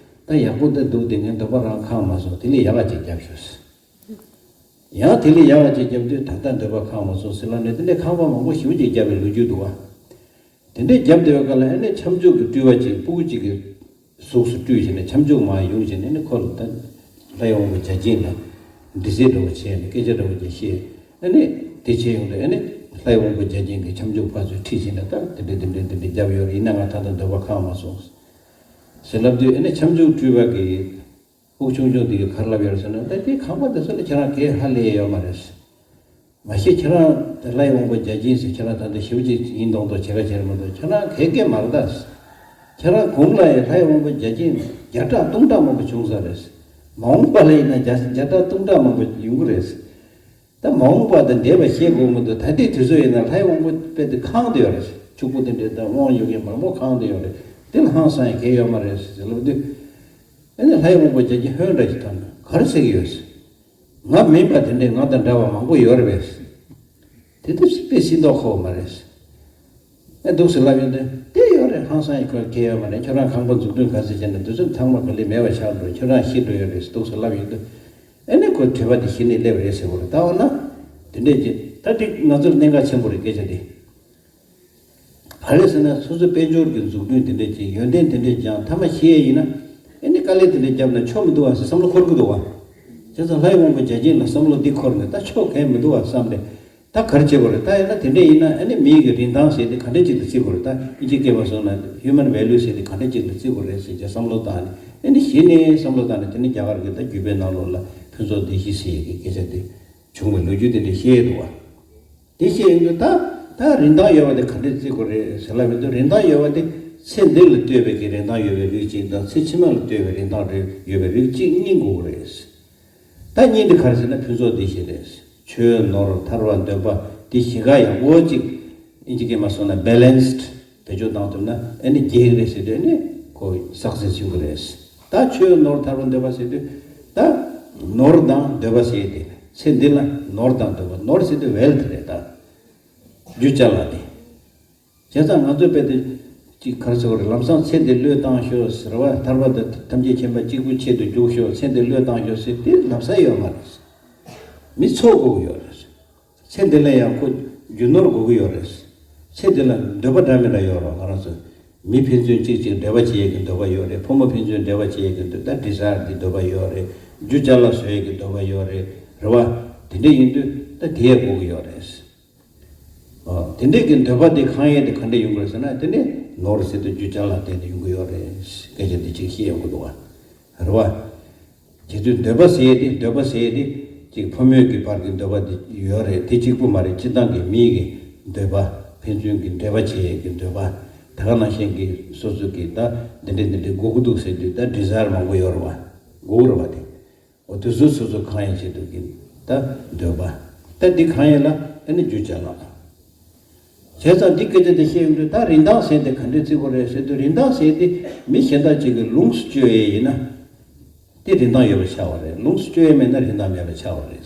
ད་ཡག་པོ་འདི་འདུག་དེ་ངའི་འདོད་པ་རང་ཁེངས་མ་སོང་། དེ་ལས་ཡག་ག་ཅིག་རྒྱབ་ཤོག་ཟེར། ཡང་དེ་ལས་ཡག་ག་ཅིག་བརྒྱབ་དུས། ད་ལྟ་འདོད་པ་ཁེངས་མ་སོང་ཟེར་ལབ་ནས། དེ་འདྲའི་ཁང་པ་མང་པོ་ཞེ་པོ་ཅིག་བརྒྱབ་པའི་ལོ་རྒྱུས་འདུག་བ། དེ་འདྲའི་བརྒྱབ་བསྡད་པའི་སྐབས་ལ། ཨ་ནི་ཁྱབ་འཇུག་གི་སྤྲུལ་པ་ཅིག་སྤུ་གུ་ཅིག་གི་གཟུགས་སུ་སྤྲུལ་བྱས་ནས། ཁྱབ་འཇུག་མར་ཡོང་བྱས་ནས། ཨ་ནི་ཁོ་ལ་ད་ལྷའི་དབང་པོ་བརྒྱ་བྱིན་ལ་འདྲི་རྩད་འདྲ་བོ་བྱས་ནས། སྐད་ཆ་འདྲ་བོ་ཅིག་བཤད། ཨ་ནི་དེ་བྱས་ཡོང་དུས། ཨ་ནི་ལྷའི་དབང་པོ་བརྒྱ་བྱིན་གྱིས་ཁྱབ་འཇུག་ཕར་ཚུར་ཁྲིད་བྱས་ནས། ད་དེ་འདྲ་དེ་འདྲ་དེ་འདྲ་བརྒྱབ་ཡོད་རེད། ཡིན་ན་ང་ད་ལྟ་འདོད་པ་ཁེངས་མ་སོང་ཟེར་ལབ་དུས། ཨ་ནི་ཁྱབ་འཇུག་སྤྲུལ་པ་གི་ཕྲུ་གུ་ཆུང་ཆུང་དེ་གིས་ག་རེ་ལབ་ཡོད་རེད་ཟེར་ན། ད་དེ་ཁང་པ་དེ་ཚོ་ལ་ཁྱེད་རང་གའི་ཧ་ལས་ཡོད་མ་རེད། མ་གཞི་ཁྱེད་རང་དེ་ལྷའི་དབང་པོ་བརྒྱ་བྱིན་ཟེར། ཁྱེད་རང་ད་ལྟ་ཞེ་པོ་ཅིག་ཡིན་མདོག་མདོག་བྱེད་ག་བྱེད་མ་གཏོགས། ཁྱེད་རང་གའི་སྐད་མ་རེད་ད། ཁྱེད་རང་གོང་ལ་ཡང་ལྷའི་དབང་པོ་བརྒྱ་བྱིན་བརྒྱ་ཕྲག་སྟོང་ཕྲག་མང་པོ་བྱུང་ས་རེད། མ་འོངས་པ་ལ་ཡིན་ན་བརྒྱ་བརྒྱ་ཕྲག་སྟོང་ཕྲག་མང་པོ་ཡོང་གི་རེད། ད་མ་འོངས་པ་དང་འདས་པ་ཤེས་དགོས་མི་འདུག་ད་ལྟའི་དུས་ཚོད་ཡིན་ན་ལྷའི་དབང་པོ་དཔེ་དེ་ཁེངས་བསྡད་ཡོད་རེད། ཕྱུག་པོ་དེ་འདྲའི་ད་དབང་ཡོད་མཁན་མང་པོ་ཁེངས་བསྡད་ཡོད་རེད། དེ་ལ་ཧང་སང་ཡ་གང་ཡང་ཡོད་མ་རེད་ཟེར་ལབ་དུས། ཨ་ནི་ལྷའི་དབང་པོ་བརྒྱ་བྱིན་ཧོན་འདྲ་ཞིག་ཐོན་ནས་ག་རེ་ཟེར་གྱི་ཡོད་ཟེར། ང་མིན་པ་དེ་འདྲའི་ང་དང་འདྲ་བ་མང་པོ་ཡོད་རེད་པས། དེ་དུས་དཔེ་སྲིད་མདོག་ཁ་པོ་མ་རེད། ཨེ་འདུག་ཟེར་ལབ་ཡོང་དུས། དེ་ཡོད་ ཧང་སང་ཡི་ཁོ་ཁེ་ཡོད་མ་རེད། ཁྱོད་རང་ཁང་པ་འཛུགས་སྐྲུན་ག་ཚོད་བྱས་ན་དེ་ཚོ་ཚང་མ་ག་ལེ་མེད་པ་ཆགས་འགྲོ། ཁྱོད་རང་ཤི་འགྲོ་ཡོད་རེད་ཟེར་འདུག་ཟེར་ལབ་ཡོད་དུས། ཨེ་ནི་ཁོ་དྲི་བ་དེ་ཤི་ནས་སླེབས་རེད་ཟེར་བ་རེད། ད་འོ་ན་དེ་འདྲས་ཀྱི་ད་དེ་ང་ཚོར་གནད་འགག་ཆེན་པོ་རེད་སྐད་ཆ་དེ། ག་རེ་ཟེར་ན་སོ་སོའི་དཔལ་འབྱོར་གྱི་འཛུགས་སྐྲུན་དེ་འདྲས་ཀྱི་ཡོན་ཏན་དེ་འདྲས་ཀྱང་ཐ་མ་ཤི་ཡས་ཡིན་ན་ཨེ་ནི་དཀའ་ལས་དེ་འདྲས་བརྒྱབ་ན་ཆོ་མི་འདུག་བ་ཟེར་བསམ་བློ་འཁོར་གི་འདུག་བ། བྱས་ཙང་ལྷའི་དབང་པོ་བརྒྱ་བྱིན་ལ་བསམ་བློ་འདི་འཁོར་ནས་ད་ཆོ་གས་མི་འདུག་བ་བསམ་ནས། ད་ག་རེ་བྱེད་དགོས་རེད། ད་ཡིན་ན་དེ་འདྲས་ཡིན་ན་ཨ་ནི་མི་ཡི་གི་རིན་ཐང་ཟེར་དེ་ག་འདྲས་ཅིག་ལ་བརྩི་དགོས་རེད། ད་ཨིན་ཇི་སྐད་པ་སོང་ན་human value ཟེར་དེ་ག་འདྲས་ཅིག་ལ་བརྩི་དགོས་རེད་ཟེར་གྱི་བསམ་བློ་བཏང་ནས་ཨ་ནི་གཞི་ནས་བསམ་བློ་བཏང་ནས་དེ་ནི་རྒྱ་གར་གྱི་ད་བརྒྱུད་པའི་ནང་ལོགས་ལ་ཕུན་ཚོགས་སྡེ་བཞི་ཟེར་ཡི་གི་སྐད་ཆ་དེ་བྱུང་བའི་ལོ་རྒྱུས་དེ་འདྲས་བཤད་འདུག་བ། དེ་བཤད་ཡོང་དུས་ད་ད་རིན་ཐང་ཡོད་པ་དེ་ག་འདྲས་བརྩི་དགོས་རེད་ཟེར་ལབ་ཡོང་དུས་རིན་ཐང་ཡོད་པ་དེ་ཚེ་འདི་ལ་ལྟོས་པའི་གི་རིན་ཐང་ཡོད་པའི་རིགས་གཅིག་དང་ཚེ་ཕྱི་མ་ལ་ལྟོས་པའི་རིན་ཐང་ཡོད་པའི་རིགས་གཅིག་གཉིས་དགོས་ཀྱི་རེད། ད་གཉིས་འདི་ག་རེ་ཟེར་ན་ཕུན་ཚོགས་སྡེ་བཞི་རེད། ཆོས་ནོར་ཐར་པ་འདོད་པ་འདི་བཞི་ཀ་ཡག་པོ་གཅིག་ཨིན་ཇི་སྐད་མ་སོང་ན་balanced བེད་སྤྱོད་བཏང་ཐུབ་ན་ཨ་ནི་རྒྱལ་རེད་ཟེར་དུས་ཨ་ནི་ཁོ་success ཡོང་གི་རེད། ད་ཆོས་ནོར་ཐར་པ་འདོད་པ་ཟེར་དུས་ད་ནོར་དང་འདོད་པ་ཟེར་དེ་ཚེ་འདི་ལ་ནོར་དང་འདོད་པ་ནོར་ཟེར་དུས་wealth རེད། ད་རྒྱུ་ཅ་ལག་དེ། བྱས་ཙང་ང་ཚོས་དཔེ་དེ་གཅིག་ག་རེ་ཟེར་བ་རེད། ལམ་སང་ཚེ་འདི་བློས་བཏང་ཤོག་ཟེར་བ་ཐར་པ་དང་ཐམས་ཅད་མཁྱེན་པ་གཅིག་པུ་ཆེད་དུ་རྒྱུགས་ཤོག་ཚེ་འདི་བློས་བཏང་ཤོག་ཟེར་དེ་ལབ་ས་ཡོད་མ་རེད། མི་ཚོགས་དགོས་ཀྱི་ཡོད་རེད། ཚེ་འདི་ལ་ཡང་ཁོ་རྒྱུ་ནོར་དགོས་ཀྱི་ཡོད་རེད། ཚེ་འདི་ལ་འདོད་པ་འདྲ་མི་འདྲ་ཡོད་རེད། ང་རང་ཚོ་མི་ཕན་ཚུན་གཅིག་གཅིག་འབྲེལ་བ་བྱེད་ཡས་ཀྱི་འདོད་པ་ཡོད་རེད། ཕོ་མོ་ཕན་ཚུན་འབྲེལ་བ་བྱེད་ཡས་ཀྱི་འདོད་ད་desire འདི་འདོད་པ་ཡོད་རེད། རྒྱུ་ཅ་ལག་བཟོ་ཡས་ཀྱི་འདོད་པ་ཡོད་རེད། རེད་བ། དེ་འདྲ་ཡིན་དུས་ད་དེ་ཡས་དགོས་ཀྱི་ཡོད་རེད། ཨོ། དེ་འདྲས་ཀྱི་འདོད་པ་དེ་ཁེངས་ཡས་དེ་ག་འདྲས་ཡོང་གི་རེད་ཟེར་ན་དེ་ནི་ནོར་ཟེར་དུས་རྒྱུ་ཅ་ལག་སྟེང་དུ་ཡོང་གི་ཡོད་རེད། སྐད་ཆ་འདི་གཅིག་བཤད་ཡོང་གི་འདུག་བ། རེད་བ། དེ་དུས་འདོད་པ་ཟེར་ཡས་དེ་འདོད་པ་ཟེར་ཡས་དེ་གཅིག་ཕོ་མོའི་གི་བར་གྱི་འདོད་པ་དེ་ཡོད་རེད། དེ་གཅིག་པུ་མ་རེད། སྤྱིར་བཏང་གི་མིའི་གི་འདོད་པ་ཕན་ཚུན་གྱི་འབྲེལ་བ་བྱེད་ཡས་ཀྱི་འདོད་པ་ད་ག་ནང་བཞིན་གྱི་སོ་སོ་གི་ད་འདི་འདྲས་འདི་འདྲས་དགོས་ཀྱི་འདུག་ཟེར་དུས་ད་desire མང་པོ་ཡོད་རེད་བ། དགོས་རེད་བ་དེ། འོ་དེ་ཚོ་སོ་སོ་ཁེངས་ཡས་ཆེད་དུ་གི་ད་འདོད་པ། ད་འདི་ཁེངས་ཡས་ལ་ཨ་ནི་རྒྱུ་ཅ་ལག་བྱས་ཙང་འདི་སྐད་ཆ་དེ་བཤད་ཡོང་དུས་ད་རིན་ཐང་ཟེར་དེ་ག་འདྲས་བརྩི་དགོས་རེད་ཟེར་དུས་རིན་ཐང་ཟེར་དེ་མི་གཞན་དག་ཅིག་གིས་ལོངས་སུ་སྤྱོད་ཡས་ཡིན་ན་དེ་རིན་ཐང་ཡོད་པ་ཆགས་པ་རེད། ལོངས་སུ་སྤྱོད་ཡས་མེད་ན་རིན་ཐང་མེད་པ་ཆགས་པ་རེད།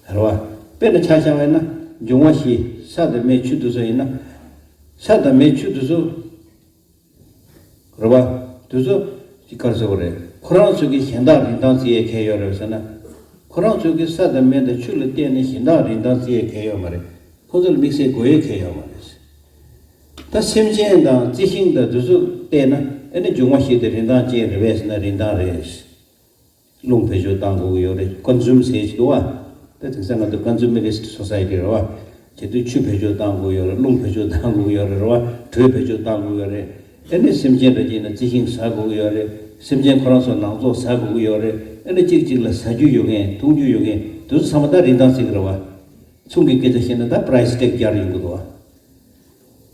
རེད་བ། དཔེར་ན་ཆ་བཞག་པ་ཡིན་ན་འབྱུང་བ་བཞི་ས་དང་མེ་ཆུ་དེ་ཚོ་ཡིན་ན་ས་དང་མེ་ཆུ་དེ་ཚོ། རེད་བ། དེ་ཚོ་ག་རེ་ཟེར་བ་རེད། ཁོ་རང་ཚོ་གིས་གཞན་དག་རིན་ཐང་བརྩི་ཡས་གང་ཡོད་རེད་ཟེར་ན། ཁོ་རང་ཚོ་གིས་ས་དང་མེ་དང་ཆུ་ལ་བརྟེན་ནས་གཞན་དག་རིན་ཐང་བརྩི་ཡས་གང་ཡོད་མ་རེད། ཁོ་ཚོ་ལ་དམིགས་བསལ་དགོས་ཡས་གང་ཡོད་མ་རེད། ད་སེམས་ཅན་དང་རྩི་ཤིང་དང་དེ་ཚོ་བལྟས་ན་ཨ་ནི་འབྱུང་བ་བཞི་དེ་རིན་ཐང་ཅན་རེད་པས་ཟེར་ན་རིན་ཐང་རེད། རླུང་བེད་སྤྱོད་བཏང་དགོས་ཀྱི་ཡོད་རེད། ཀོན་ཟུམ་ཟེར་གྱི་འདུག་བ། ད་དེང་སང་ང་ཚོ་ཀོན་ཟུམ་མི་ནིསི་ཊི་སོ་སའི་ཊི་རེད་བ། བྱེད་དུས་ཆུ་བེད་སྤྱོད་བཏང་དགོས་ཡོད་རེད། རླུང་བེད་སྤྱོད་བཏང་དགོས་ཀྱི་ཡོད་རེད། རེད་བ། དྲོད་བེད་སྤྱོད་བཏང་དགོས་ཀྱི་ཡོད་རེད། ཨ་ནི་སེམས་ཅན་འདྲ་ཅིག་ཡིན་ན་རྩི་ཤིང་ཟ་དགོས་ཀྱི་ཡོད་རེད། སེམས་ཅན་ཁོ་རང་ཚོ་ནང་ཚོགས་ཟ་དགོས་ཀྱི་ཡོད་རེད། ཨ་ནི་གཅིག་གཅིག་ལ་ཟ་རྒྱུ་ཡོད་མཁན་འཐུང་རྒྱུ་ཡོད་མཁན་དེ་ཚོ་ཚང་མ་ད་རིན་ཐང་བརྩི་གི་རེད་བ། ཚོང་གི་སྐད་ཆ་བཤད་ན་ད་པ་རའི་སི་ཊེག་རྒྱག་ཡོང་གི་འདུག་བ།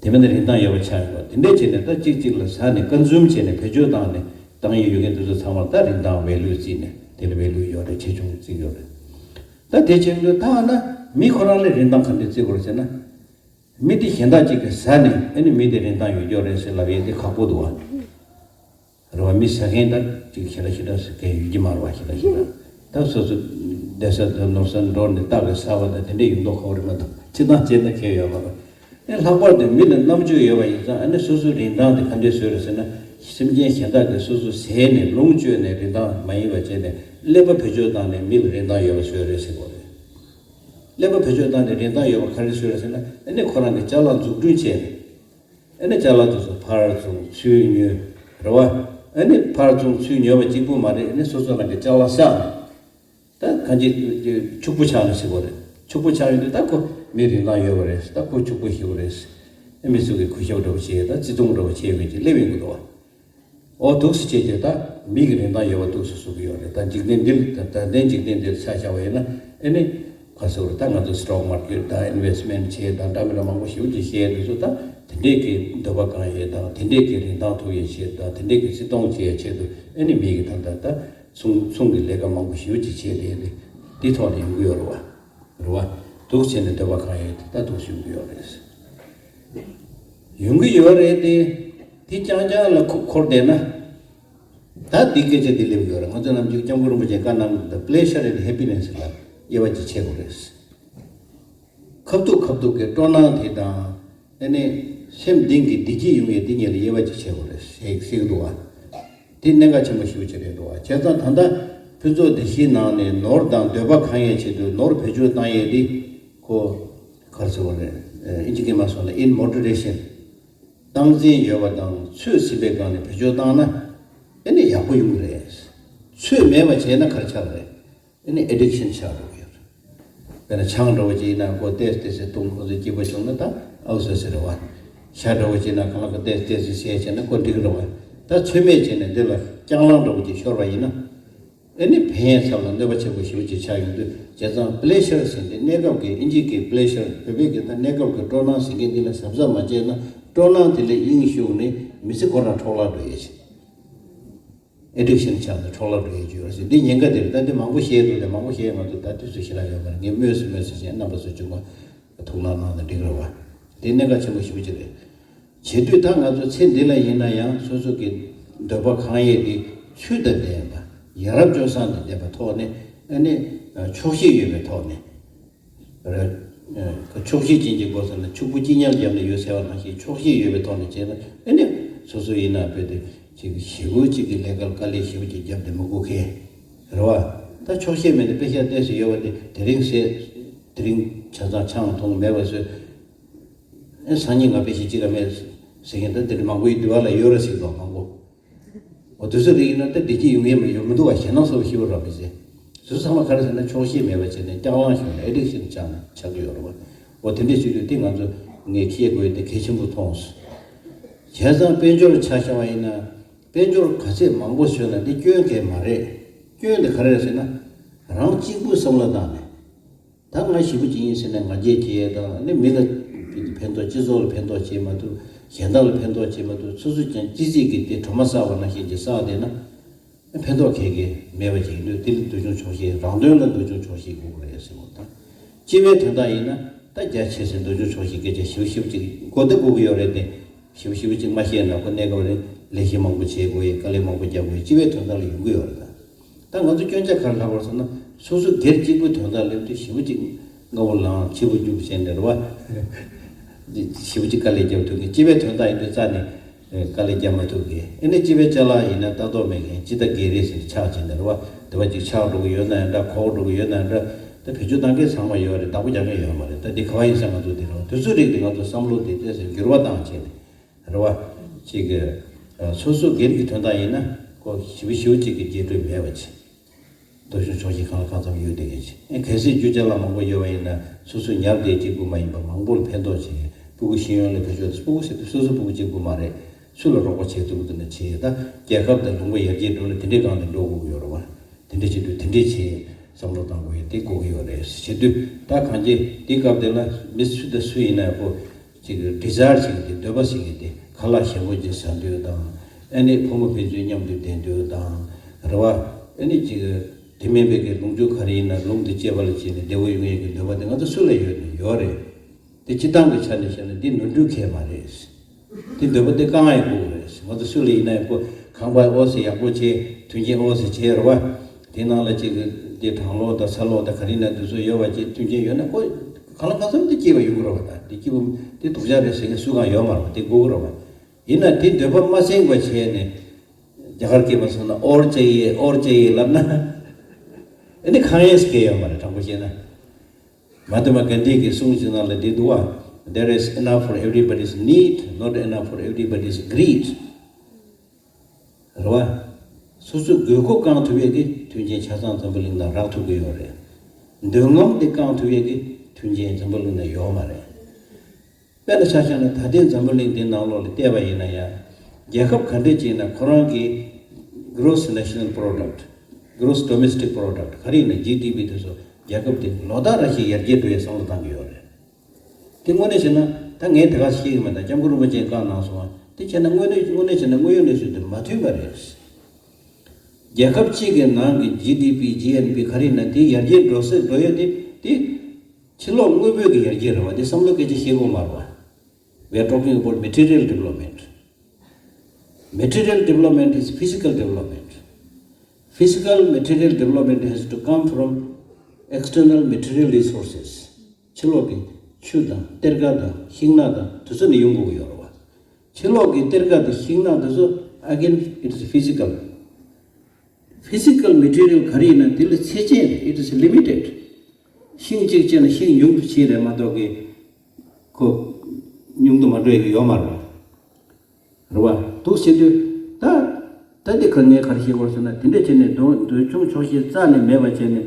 དེ་མིན་ན་རིན་ཐང་ཡོད་པ་ཆགས་ཡོད་པ། དེ་འདྲས་བྱས་ནས་ད་གཅིག་གཅིག་ལ་ཟ་ནས་ཀོན་ཟུམ་བྱས་ནས་བེད་སྤྱོད་བཏང་ནས་བཏང་ཡས་ཡོད་མཁན་དེ་ཚོ་ཚང་མར་ད་རིན་ཐང་ཝེ་ལུ་བརྩིས་ནས་དེ་ལ་ཝེ་ལུ་ཡོད་རེད། ཆེ་ཆུང་བརྩི་ཡོད་རེད། ད་དེ་བྱས་དུས་ད་ཨ་ན་མི་ཁོ་རང་ལ་རིན་ཐང་ག་འདྲས་བརྩི་དགོས་རེད་ཟེར་ན། མི་དེ་གཞན་དག་ཅིག་གིས་ཟ་ནས་ཨ་ནི་མི་དེ་རིན་ཐང་ཡོད་ཀྱི་ཡོད་རེད་ཟེར་ལབ་ཡས་དེ་ཁག་པོ་འདུག་བ། རེད་བ། མི་ཟ་མཁན་ད་ཅིག་ཞེ་དྲག་ཞེ་དྲག་ཟ་མཁན་ཡོད་ཀྱི་མ་རེད་བ། ཞེ་དྲག་ཞེ་དྲག་ད་སོ་སོ་བསྡད་ས་དང་ནོར་ས་འགྲོ་ནས་སྟག་གིས་ཟ་བ་དང་དེ་འདྲས་ཡོང་མདོག་ཁ་པོ་རེད་མ་གཏོགས་སྤྱིར་བཏང་བྱས་ན་ཁྱད་ཡོད་མ་རེད། ཨེ་ལྷག་པར་དུ་མི་ལ་རྣམ་དཔྱོད་ཡོད་པ་ཡིན་ཙང་ཨ་ནི་སོ་སོའི་རིན་ཐང་དེ་ག་འདྲས་བཟོས་རེད་ཟེར་ན། སེམས་ཅན་གཞན་དག་གིས་སོ་སོ་ཟས་ནས་ལོངས་སྤྱོད་ནས་རིན་ཐང་མ་ཡིན་པ་བྱས་ནས་ཀླད་པ་བེད་སྤྱོད་བཏང་ནས་མི་ལ་རིན་ཐང་ཡོད་པ་བཟོས་རེད་ཟེར་དགོས་རེད། ཀླད་པ་བེད་སྤྱོད་བཏང་ནས་རིན་ཐང་ཡོད་པ་ག་རེ་བཟོས་རེད་ཟེར་ན། ཨ་ནི་ཁོ་རང་གི་ཅ་ལག་འཛུགས་སྐྲུན་བྱས་ནས། ཨ་ནི་ཅ་ལག་དེ་ཚོ་ཕར་བཙོང་ཚུར་ཉོ། རེད་བ། ཨ་ནི་ཕར་བཙོང་ཚུར་ཉོ་བ་གཅིག་པུ་མ་རེད། ཨ་ནི་སོ་སོ་རང་གི་ཅ་ལག་བསགས་ནས། ད་གང་ཅི་ཕྱུག་པོ་ཆགས་ནས་ཟེར་དགོས་རེད། ཕྱུག་པོ་ཆགས་ཡོང་དུས་ད་ཁོ་མི་རིན་ཐང་ཡོད་པ་རེད། ད་ཁོ་ཕྱུག་པོ་ཞེ་པོ་རེད། ཨ་མི་ཚོ་གིས་གུས་ཞབས་འདྲ་པོ་བྱེད། ད་བརྩི་མཐོང་འདྲ་པོ་བྱེད་དགོས་ཀྱི་སླེབས་ཡོང་གི་འདུག་བ། འོ་འདུག་སེ་བྱས་ཀྱི་ད་མི་གི་རིན་ཐང་ཡོད་པ་འདུག་སེ་བཟོ་གི་ཡོད་རེད། ད་འཇིག་རྟེན་འདི་ལ་ད་ད་ལྟའི་འཇིག་རྟེན་འདི་ལ་ཆ་བཞག་པ་ཡིན་ན་ཨ་ནི་ག་ཟེར་དགོས་རེད། ད་ང་ཚོ་སི་ཊོག་མར་ཀེཊ་དང་ཨིན་ཝེ་སི་མེན་ཊི་བྱེད་དང་འདྲ་མི་འདྲ་མང་པོ་ཞེ་པོ་ཅིག་བྱེད་དུས་ཚོད་ད་དེ་འདྲས་ཀྱི་འདོད་པ་གང་ཡོད་དང་དེ་འདྲས་ཀྱི་རིན་ཐང་ཐོབ་ཡས་ཆེད་དང་དེ་འདྲས་ཀྱི་བརྩི་མཐོང་བྱེད་ཡས་ཆེད་དུ་ཨ་ནི་མི་གི་ད་ལྟ་ད་ཚོང་ཚོང་གི་ལས་ཀ་མང་པོ་ཞེ་པོ་ཅིག་བྱས་ཏེ་དེ་ཐོག་ནས་ཡོང་གི་ཡོད་རེད་བ། རེད་བ། འདུག་བྱས་ནས་འདོད་པ་གང་ཡོད་དེ་ད་འདུག་སེ་ཡོང་གི་ཡོད་རེད། ཡོང་གི་ཡོད་རེད་དེ། དེ་རྐྱང་རྐྱང་ལ་འཁོར་བསྡད་ན། ད་འདི་སྐད་ཆ་འདི་སླེབས་ཡོད་རེད། ང་ཚོ་ནམ་རྒྱུན་སྐྱབས་མགོན་རིན་པོ་ཆེས་བཀའ་གནང་གི་འདུག pleasure and happiness ལ་དབྱེ་བ་ཅིག་ཕྱེ་དགོས་རེད། ཁ་ཐུག་ཁ་ཐུག་གི་སྤྲོ་སྣང་དེ་དང་། ཨ་ནི་ སེམས་གཏིང་གི་བདེ་སྐྱིད་ཡོང་ཡས་དེ་ཉིད་ལ་དབྱེ་བ་ཅིག་བྱེད་དགོས་རེད་ཟེར་ཟེར་གི་འདུག་བ། དེ་གནད་འགག་ཆེན་པོ་ཞེ་པོ་ཅིག་རེད་འདུག་བ། བྱས་ཙང་ད་ལྟ་ཕུན་ཚོགས་བདེ་སྐྱིད་ནང་ནས་ནོར་དང་འདོད་པ་གང་ཡས་ཆེད་དུ་ནོར་བེད་སྤྱོད་བཏང་ཡས་དེ་ཁོ་ག་རེ་ཟེར་བ་རེད། ཨིན་ཇི་སྐད་མ་སོང་ན་in moderation། སྟངས་འཛིན་ཡོད་པ་དང་ཚོད་ཟིན་པའི་སྒང་ནས་བེད་སྤྱོད་བཏང་ན་ཨེ་ནི་ཡག་པོ་ཡོང་གི་རེད། ཚོད་མེད་པ་བྱས་ན་ག་རེ་ཆགས་རེད། ཨེ་ནི་addiction་ཆགས་འགྲོ་གི་ཡོད་རེད། དཔེར་ན་ཆང་འདྲ་བོ་ཅིག་ཡིན་ན་ཁོ་ཏོག་ཙམ་ཏོག་ཙམ་འཐུང་ཁོ་ཚོ་སྐྱིད་པོ་བྱུང་ན་ད་ཨའུ་ཟེར་ཟེར་རེད་བ། ཇ་འདྲ་བོ་ཅིག་ཡིན་ན་གང་ལ་གང་ཏོག་ཙམ་ཏོག་ཙམ་བཟས་བྱས་ན་ཁོ་འགྲིག་རེད་བ། ད་ཚོད་མེད་བྱས་ནས་འདི་ལ་རྐྱང་ལངས་འདྲ་བོ་ཅིག་ཤོར་བ་ཡིན་ན། ཨེ་ནི་ཕན་ཡོན་ཚབ་ལ་གནོད་པ་ཆེན་པོ་ཞེ་པོ་ཅིག་ཆགས་ཡོང་དུས། བྱས་ཙང་པི་ལེ་ཤར་ཟེར་འདི་གནས་སྐབས་ཀྱི་ཨིན་ཇི་སྐད་པི་ལེ་ཤར་བོད་སྐད་ཀྱི་ད་གནས་སྐབས་ཀྱི་སྤྲོ་སྣང་ཟེར་མཁན་འདི་ལ་གཟབ་གཟབ་མ་བྱས་ན་སྤྲོ་སྣང་དེ་ལ་དབྱིངས་ཞུགས་ནས་མི་ཚེ་ཁོ་རང་འཕྲོ་བརླག་འགྲོ་ཡས་ཆེ། ཨེ་ཌིག་ཤན་ཆགས་ནས་འཕྲོ་བརླག་འགྲོ་ཡས་ཅིག་ཡོད་རེད་ཟེར། འདི་ཉེན་ཁ་དེ་རེད། ད་འདི་མང་པོ་བཤད་འདུག་དེ་མང་པོ་བཤད་ང་ཚོ་ད་དུས་ཚོད་ཞེ་དྲག་ཡོད་མ་རེད། ངས་སྨོས་སུ་སྨོས་སུ་བྱས་རྣམ་པ་ཚོ་ཅུང་ཐུགས་སྣང་གནང་ན་འགྲིག་རེད་བ། དེ་གནད་འགག་ཆེན་པོ་ཞེ་པོ་ཅིག་རེད། བྱེད་དུས་ད་ང་ཚོ་ཚེ་འདི་ལ་ཡིན་ན་ཡང་སོ་སོ་གི་འདོད་པ་གང་ཡོད་དེ་ཚུལ་དང་ལྡན་པ། ཡ་རབས་སྤྱོད་བཟང་དང་ལྡན་པའི་ཐོག་ནས་ཨ་ནི་ཆོག་ཤེས་ཡོད་པའི་ཐོག་ནས་རེད། ཆོག་ཤེས་ཅན་གྱི་སྒོ་ཟེར་ན་ཕྱུག་པོ་གཅིག་ཉལ་བརྒྱབ་ནས་ཡོད་ཟེར་བ་ནང་བཞིན་ཆོག་ཤེས་ཡོད་པའི་ཐོག་ནས་བྱས་ན་ཨ་ནི་སོ་སོ་ཡིན་ན་དཔེ་དེ་ཅིག་ཞེ་པོ་ཅིག་གི་ལས་ཀ་དཀའ་ལས་ཞེ་པོ་ཅིག་བརྒྱབ་དེ་མི་དགོས་མཁན་རེད་བ། ད་ཆོག་ཤེས་མེད་ནས་པེ་ཤ་ཏོག་ཙམ་ཡོད་པ་དེ་དེ་རིང་ཟས་དེ་རིང་ཆ་ཚང་ཆང་འཐུང་མེད་པ་བཟོས། ཨེ་སང་ཉིན་ང་པེ་ཤ་གཅིག་ཀ་མེད་ཟེར་མཁན་ད་དེ་འདྲ་མང་པོ་ཡིན་འདུག་བ་ལ་ཡོད་རེད་ཟེར་གི་འདུག་མང་པོ། འོ་དུས་ཚོད་རིང་ཡིན་ན་ད་བདེ་སྐྱིད་ཡོང་ཡས་མ་ཡོད་མི་འདུག་བ། ཞེད་སྣང་ཚ་པོ་ཞེ་པོ་རག་མི་ཟེར། དུས་ཚོད་ཚང་མ་ག་རེ་ཟེར་ན་ཆོག་ཤེས་མེད་པ་བྱས་ནས་རྐྱང་ལངས་བྱུང་ནས་ཨེ་ཌིག་ཤན་ཆགས་ནས་ཆགས་ཀྱི་ཡོད་རེད་བ། འོ་དེ་འདྲས་བྱེད་དུས་དེ་ང་ཚོ་ངས་ཤེས་དགོས་ཡས་དེ་གལ་ཆེན་པོ་མཐོང་སོང་། བྱས་ཙང་དཔལ་འབྱོར་ཆ་བཞག་པ་ཡིན་ན་དཔལ་འབྱོར་ག་ཚད་མང་པོ་བཟོས་ན་འདི་སྐྱོན་གང་ཡང་མ་རེད། སྐྱོན་དེ་ག་རེ་རེད་ཟེར་ན་རང་གཅིག་པུས་བསམ་བློ་བཏང་ནས། ད་ང་ཞེ་པོ་ཅིག་ཡིན་ཟེར་ནས་ང་རྒྱལ་སྐྱེ་ཡས་དང་ནི་མི་ལ་ཕན་ཐོགས་སྤྱི་ཚོགས་ལ་ཕན་ཐོགས་བྱེད་མ་ཐུབ། གཞན་དག་ལ་ཕན་ཐོགས་བྱེད་མ་ཐུབ། སོ་སོ་ཀྱང་ཅི་ཟིག་གི་དེ་གྲོ་མ་བསགས་པ་ནང་བཞིན་གྱི་བསགས་བསྡད་ན་ཕན་ཐོགས་གང་གང་མེད་པ་ཅིག་ཡིན་དུས་དེ་ལ་འདོད་ཆུང་ཆོག་ཤེས་རང་དོན་ལ་འདོད་ཆུང་ཆོག་ཤེས་དགོས་ཀྱི་རེད་ཟེར་བ་དང་། སྤྱི་པའི་དོན་དག་ཡིན་ན་ད་རྒྱ་ཆེ་སའི་འདོད་ཆུང་ཆོག་ཤེས་སྐད་ཆ་ཞེ་པོ་ཞེ་པོ་ཅིག་གོ་བདེ་དགོས་ཀྱི་ཡོད་རེད་དེ། ཞེ་པོ་ཞེ་པོ་ཅིག་མ་བཤད་ན་ཁོ་གནས་སྐབས་རིང་ལས་གཞི་མང་པོ་བྱེད་དགོས་ཡས། དཀའ་ལས་མང་པོ་རྒྱག་དགོས་ཡས། སྤྱི་པའི་དོན་དག་ལ་ཡོང་གི་ཡོད་རེད་ད། ད་ང་ཚོ་སྐྱོན་ཆ་ག་རེ་ལྷག་པ་རེད་ཟེར་ན་སོ་སོ་སྒེར་གཅིག་པུའི་དོན་དག་སླེབས་དུས་ཞེ་པོ་ཅིག་སྔ་པོ་ལངས་ཕྱི་པོ་རྒྱུག་བྱས་ནས་རེད་བ། ཞེ་པོ་ཅིག་དཀའ་ལས་རྒྱབ་ཐུབ་མཁན། སྤྱི་པའི་དོན་དག་ཡིན་དུས་རྩ་ནས་དཀའ་ལས་རྒྱབ་མ་ཐུབ་མཁན། ཨེ་ནས་སྤྱི་པའི་ཅ་ལག་ཡིན་ན་ལྟ་རྟོག་མེད་མཁན་སྤྱི་ཟླ་འགའ་རེ་ཟེར་ཆགས་བྱས་ནས་རེད་བ། དེ་བ་ཅིག་ཆག་འགྲོ་གི་ཡོད་ན་ཡང་འདྲ། གོག་འགྲོ་གི་ཡོད་ན་ཡང་འདྲ། ད་བེད་སྤྱོད་གཏང་མཁན་ཚང་མ་ཡོད་རེད། བདག་པོ་རྒྱག་མཁན་ཡོད་མ་རེད། ད་འདི་ག་བ་ཡིན་ཟེར་ང་ཚོ་འདི་རེད་བ། དུས་ཚོད་རིགས་འདི་ང་ཚོ་བསམ་བློ་དེ་ཏོག་ཙམ་འགྱུར་བ་བཏང་བྱས་ནས། རེད་བ། ཅིག་གི་ཨ་སོ་སོ་སྒེར་གྱི་དོན་དག་ཡིན་ན་ཁོ་ཞེ་པོ་ཞེ་པོ་ཅིག་གི་རྗེས་འགྲོ་མེད་པ་བྱེད། འདོད་ཆུང་ཆོག་ཤེས་གང་ལ་གང་འཚམ་ཡོད་བསྡད་མཁན་བྱེད། ཨེ་གལ་སྲིད་རྒྱུ་ཅ་ལག་མང་པོ་ཡོད་པ་ཡིན་ན་སོ་སོ་ཉར་བསྡད་གཅིག་པུ་མ་ཡིན་པ་མང་པོ་ལ་ཕན་ཐོགས་བྱེད། སྤུ་གུ་ཤེས་ཡོན་ལ་བེད་སྤྱོད། སྤུ་གུ་ཟེར་དུས་སོ་སོ་སྤུ་གུ་གཅིག་པུ་མ་རེད། སུ་ལ་རོགས་པ་བྱེད་ཐུབ་ཀྱི་འདུག་ན་བྱེད། ད་རྒྱལ་ཁབ་དང་ལུང་པ་ཡར་རྒྱས་འགྲོ་ན་དེ་འདྲའི་སྒང་ནས་འགྲོ་དགོས་ཀྱི་ཡོད་རེད་བ། དེ་འདྲ་བྱེད་དུས་དེ་འདྲས་བྱེད་བསམ་བློ་གཏང་དགོས་ཡོད་དེ་དགོས་ཀྱི་ཡོད་རེད། བྱེད་དུས་ད་གང་ཅི་དེའི་སྐབས་དེ་ལ་མི་སུ་དང་སུ་ཡིན་ན་ཡང་ཁོ་ཅིག་ཌི་ཛའི་ཡར་བྱེད་ཀྱི་དེ། འདོད་པ་ཟེར་གྱི་དེ་ཁ་ལག་ཞིམ་པོ་ཅིག་ཟ་འདོད་དང་། ཨ་ནི་ཕོ་མོ་ཕན་ཚུན་མཉམ་དུ་བསྡད་འདོད་དང་། རེད་བ། ཨ་ནི་ཅིག་དེ་མིན་པའི་གི་ལུང་ཕྱུགས་ག་རེ་ཡིན་ན་ལུང་དེ་སྐྱེས་པ་ལ་བྱས་ནས་བདེ་བོ་ཡོང་ཡས་ཀྱི་འདོད་པ་དེ་ང་ཚོ་སུ་ལ་ཡོད་ནས་ཡོད་རེད། དེ་སྤྱིར་བཏང་གི་ཆ་ནས་བཤད་ན་འདི་ནོར་འཁྲུལ་གང་ཡང་མ་རེད། དེ་འདོད་པ་དེ་བསྐང་ཡང་དགོས་རེད། ང་ཚོ་སུ་ལ་ཡིན་ན་ཡང་ཁོ་ཁང་པ་འོ་ཟེར་ཡག་པོ་བྱས། མཐུན་རྐྱེན་འོ་ཟེར་བྱས་རེད་བ། དེ་ནང་ལ་ཅིག་གི་དེ་གྲང་གློག་དང་ཚ་གློག་དང་ག་རེ་ཡིན་ན་དེ་ཚོ་ཡོད་པ་ཅིག་མཐུན་རྐྱེན་ཡོད་ན་ཁོ་གང་ལ་གང་འཚམ་དེ་སྐྱིད་པ་ཡོང་གི་རེད་བ། ད་དེ་སྐྱིད་པོ་དེ་སྡུག་ཅག་རེད་ཟེར་མཁན་སུ་གང་ཡོད་མ་རེད་བ། དེ་དགོས་ཀྱི་རེད་བ། ཡིན་ན་དེ་འདོད་པ་མ་སེང་བ་བྱས་ནས་རྒྱ་གར་སྐད་མ་སོང་ན་འོར་ཅེ་ཡེ་འོར་ཅེ་ཡེ་ལབ་ན་ཨ་ནི་གང་ཡང་ཟེར་མཁན་ཡོད་མ་རེད། དྲང་པོ་བཤད་ན། མ་ཧཱ་ཏ་མ་གན་དྷི་གི་གསུང་ཅིག་ནང་ལ་འདི་འདུག་བ། There is enough for everybody's need, not enough for everybody's greed. རེད་བ། སོ་སོའི་དགོས་མཁོ་བསྐང་ཐུབ་ཡས་ཀྱི་མཐུན་རྐྱེན་ཆ་ཚང་འཛམ་བུ་གླིང་ནང་རག་ཐུབ་ཀྱི་ཡོད་རེད། འདོད་རྔམ་དེ་བསྐང་ཐུབ་ཡས་ཀྱི་མཐུན་རྐྱེན་འཛམ་བུ་གླིང་ནང་ཡོད་མ་རེད། དཔེར་ན་ཆ་བཞག་ན་ད་ལྟའི་འཛམ་བུ་གླིང་འདི་ནང་ལོགས་ལ་བལྟས་པ་ཡིན་ན་ཡང་། རྒྱལ་ཁབ་ག་འདྲས་ཅིག་ཡིན་ན་ཁོ་རང་གི་Gross National Product, Gross Domestic Product ག་རེ་ཡིན་ན་ཇི་ཌི་པི་དེ་ཚོ་རྒྱལ་ཁབ་དེ་ལོ་ལྟར་རེ་བཞིན་ཡར་རྒྱས་འགྲོ་ཡའི་བསམ་བློ་བཏང་གི་ཡོད་རེད། དེ་དངོས་གནས་བྱས་ན་ད་ངས་དེ་ག་ཤེས་ཀྱི་མེད། ད་སྐྱབས་མགོན་རིན་པོ་ཆེས་བཀའ་གནང་སོང་བ། དེ་བྱས་ན་དངོས་གནས་དངོས་གནས་བྱས་ན་དངོས་ཡོད་གནས་ཚུལ་དེ་མ་མཐུན་པ་རེད། རྒྱལ་ཁབ་གཅིག་གི་ནང་གི་ཇི་ཌི་པི་ཇི་ཨེན་པི་ག་རེ་ཡིན་ན་དེ་ཡར་རྒྱས་འགྲོ་སྲིད་འགྲོ་ཡ་དེ་དེ་ཕྱི་ལོགས་དངོས་པོའི་གི་ཡར་རྒྱས་རེད་བ། དེ་བསམ་བློ་སྐད་ཆ་བཤད་དགོས་མ་རེད་བ། We are talking about material development. Material development is physical development. Physical material development has to come from external material resources. ཕྱི་ལོགས་ཀྱི་ཆུ་དང་གཏེར་ཁ་དང་ཤིང་ནགས་དང་དེ་ཚོ་ནས་ཡོང་དགོས་ཀྱི་ཡོད་རེད་ ཕྱི་ལོགས་ཀྱི་གཏེར་ཁ་དེ་ཤིང་ནགས་དེ་ཚོ་again it is physical. Physical material ག་རེ་ཡིན་ན་དེ་ལ་ཚད་ཅན་རེད། It is limited. ཤིང་གཅིག་བཅད་ན་ཤིང་ཉུང་དུ་ཕྱིན་རེད་མ་གཏོགས་ཀྱི་ཁོ་ཉུང་དུ་མ་འགྲོ་ཡ་གི་ཡོད་མ་རེད། རེད་བ། འདུག་བྱེད་དུས་ད་ད་འདི་ག་ངས་ག་རེ་བཤད་དགོས་ཟེར་ན། དེ་འདྲ་བྱས་ནས་འདོད་འདོད་ཆུང་ཆོག་ཤེས་རྩ་ནས་མེད་པ་བྱས་ནས་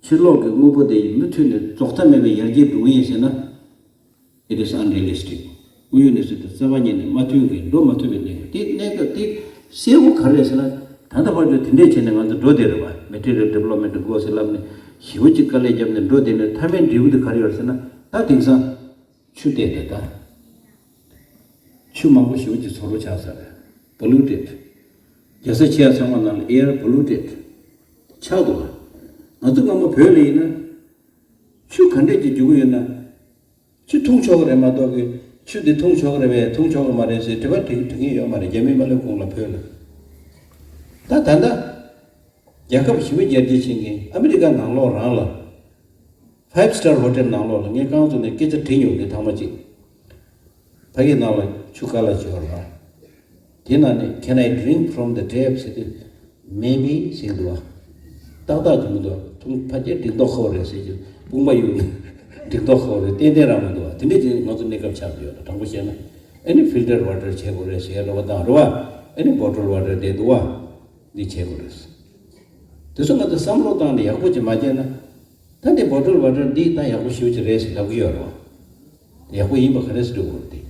ཕྱི་ལོགས་ཀྱི་དངོས་པོ་དེ་ཡིས་མུ་མཐུད་ནས་རྫོགས་མཐའ་མེད་པའི་ཡར་རྒྱས་འགྲོ་གི་ཡིན་ཟེར་ན། It is unrealistic. དངོས་ཡོད་གནས་ཚུལ་དེ་རྩ་བ་ཉིད་ནས་མ་མཐུན་གྱི་འགྲོ་མ་ཐུབ་པའི་གནས་སྐབས་དེ། གནས་སྐབས་དེ་གསལ་པོ་ག་རེ་རེད་ཟེར་ན། ད་ལྟ་བར་དུ་དེ་འདྲས་བྱས་ནས་ང་ཚོ་འགྲོ་བསྡད་རེད་བ། Material development དགོས་ཟེར་ལབ་ནས་ཞེ་པོ་ཅིག་དཀའ་ལས་བརྒྱབ་ནས་འགྲོ་བསྡད་ནས་མཐའ་མའི་འབྲས་བུ་དེ་ག་རེ་ཡོད་རེད་ཟེར་ན། ད་དེང་སང་ཆུ་བལྟས་ཏེ་ད་ཆུ་མང་པོ་ཞེ་པོ་ཅིག་བཙོག་པོ་ཆགས་ཚར་རེད། Polluted. རྒྱལ་ས་ཆེ་ཡ་ཚང་མ་ནང་ལ་air polluted ཆགས་འདུག་བ། ང་ཚོ་སྔ་མོ་བོད་ལ་ཡིན་ན་ཆུ་ག་འདྲས་ཀྱི་རྒྱུག་གི་ཡོད་ན། ཆུ་འཐུང་ཆོག་གི་རེད་མ་གཏོགས་ཀྱི་ཆུ་འདི་འཐུང་ཆོག་གི་རེད་པས་འཐུང་ཆོག་གི་མ་རེད་ཟེར་དྲི་བ་དྲི་དྲི་མཁན་ཡོད་མ་རེད། རྒྱ་མི་མ་སླེབས་གོང་ལ་བོད་ལ། ད་ད་ལྟ་རྒྱལ་ཁབ་ཞི་བའི་རྒྱལ་སྤྱི་ཆེན་གྱིས་ཨ་མི་རི་ཀ་ནང་ལོགས་རང་ལ་five star hotel ནང་ལོགས་ལ་ངས་རྐང་བཙུགས་ནས་སྐད་ཆ་དྲིས་མྱོང་། དེ་ཐང་མ་གཅིག་ཕ་གི་ནང་ལ་ཆུ་དཀའ་ལས་ཅིག་ཡོད་རེད་པ། དེ་ནང་ནས་Can I drink from the tap ཟེར་དུས། Maybe ཟེར་འདུག་བ། ཏག་ཏག་ཅིག་མི་འདུག་བ། ཐུང་ཕ་སྐད་འགྲིག་མདོག་ཁ་པོ་རེད་ཟེར་གྱི་དཔུང་པ་གཡུག་ནས་འགྲིག་མདོག་ཁ་པོ་རེད། ཏན་ཏན་རང་མི་འདུག་བ། དེ་འདྲས་ཅིག་ང་ཚོ་གནས་སྐབས་ཆགས་བསྡད་ཡོད་རེད། དྲང་པོ་བཤད་ན། ཨ་ནི་filter water བྱེད་དགོས་རེད་ཟེར་རེད་པ། དང་རེད་པ། ཨ་ནི་bottle water དེ་འདུག་བ། འདི་བྱེད་དགོས་རེད། དེ་ཚོ་ང་ཚོ་བསམ་བློ་བཏང་ནས་ཡག་པོ་ཅིག་མ་བྱས་ན། ད་འདི་bottle water འདི་ད་ཡག་པོ་ཞེ་པོ་ཅིག་རེད་ཟེར་ལབ་ཀྱི་ཡོད་རེད་པ། ཡག་པོ་ཡིན་པ་ག་རེ་ཟེར་འགྲོ་དགོས་རེད་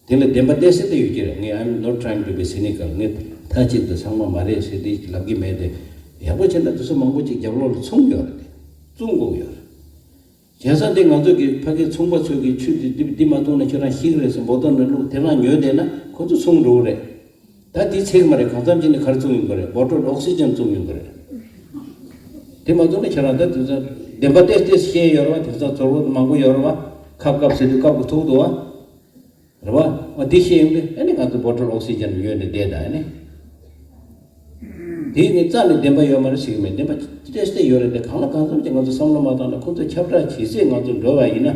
དེ། དེ་ལ་བདེན་པ་གཏད་སྲིད་དེ་ཡོད་ཀྱི་རེད། ངས་I'm not trying to be cynical. ངས་མཐའ་གཅིག་ཏུ་ཚང་མ་མ་རེད་ཟེར་དེ་ལབ་ཀྱི་མེད་དེ། ཡག་པོ་བྱས་ན་དེ་ཚོ་མང་པོ་ཅིག་རྒྱབ་ལོགས་ལ་ཚོང་ཡོད་རེད་དེ། བཙོང་དགོས་ཀྱི་ཡོད་རེད། བྱས་ཙང་དེ་ང་ཚོ་གི་ཕ་གི་ཚོང་པ་ཚོས་གི་ཆུ་དེ་འདི་འདི་མ་བཙོང་ན་ཁྱོད་རང་ཤི་གི་རེད་ཟེར་འབོ་ཐོག་ནས་བླུགས་དེ་རང་ཉོས་བསྡད་ན་ཁོ་ཚོ་ཚོང་འགྲོ་གི་རེད། ད་དེ་ཚེག་མ་རེད། གང་འཚམ་ཅིག་ནས་ག་རེ་བཙོང་ཡོང་གི་རེད། bottle oxygen བཙོང་ཡོང་གི་རེད། དེ་མ་བཙོང་ན་ཁྱེད་རང་ད་དེ་ཚོ་བདེན་པ་ཏོག་ཙམ་ཤེས་ཡོད་རེད་པ། དེང་སང་ཚོར་བ་མང་པོ་ཡོད་རེད་པ། ཁབ་ཁབ་ཟེར་དུས་ཁབ་ཀྱི་ཐུག་འདུག་པ། རེད་པ། འོ་དེ་ཤེས་ཡོང་དུས་ཨ་ནི་ང་ཚོ་bottle oxygen ཉོས་ནས་བསྡད་ད་ཨ་ནི། དེ་ནི་རྩ་ནས་བདེན་པ་ཡོད་མ་རེད་ཟེར་གི་མེད། བདེན་པ་ཏོག་ཙམ་ཡོད་རེད་དེ། གང་ལ་གང་འཚམ་ཅིག་ང་ཚོ་བསམ་བློ་མ་བཏང་ན་ཁོ་ཚོ་ཁྱབ་བསྒྲགས་བྱེད་སྲིད་ང་ཚོ་འགྲོ་བ་ཡིན་ན།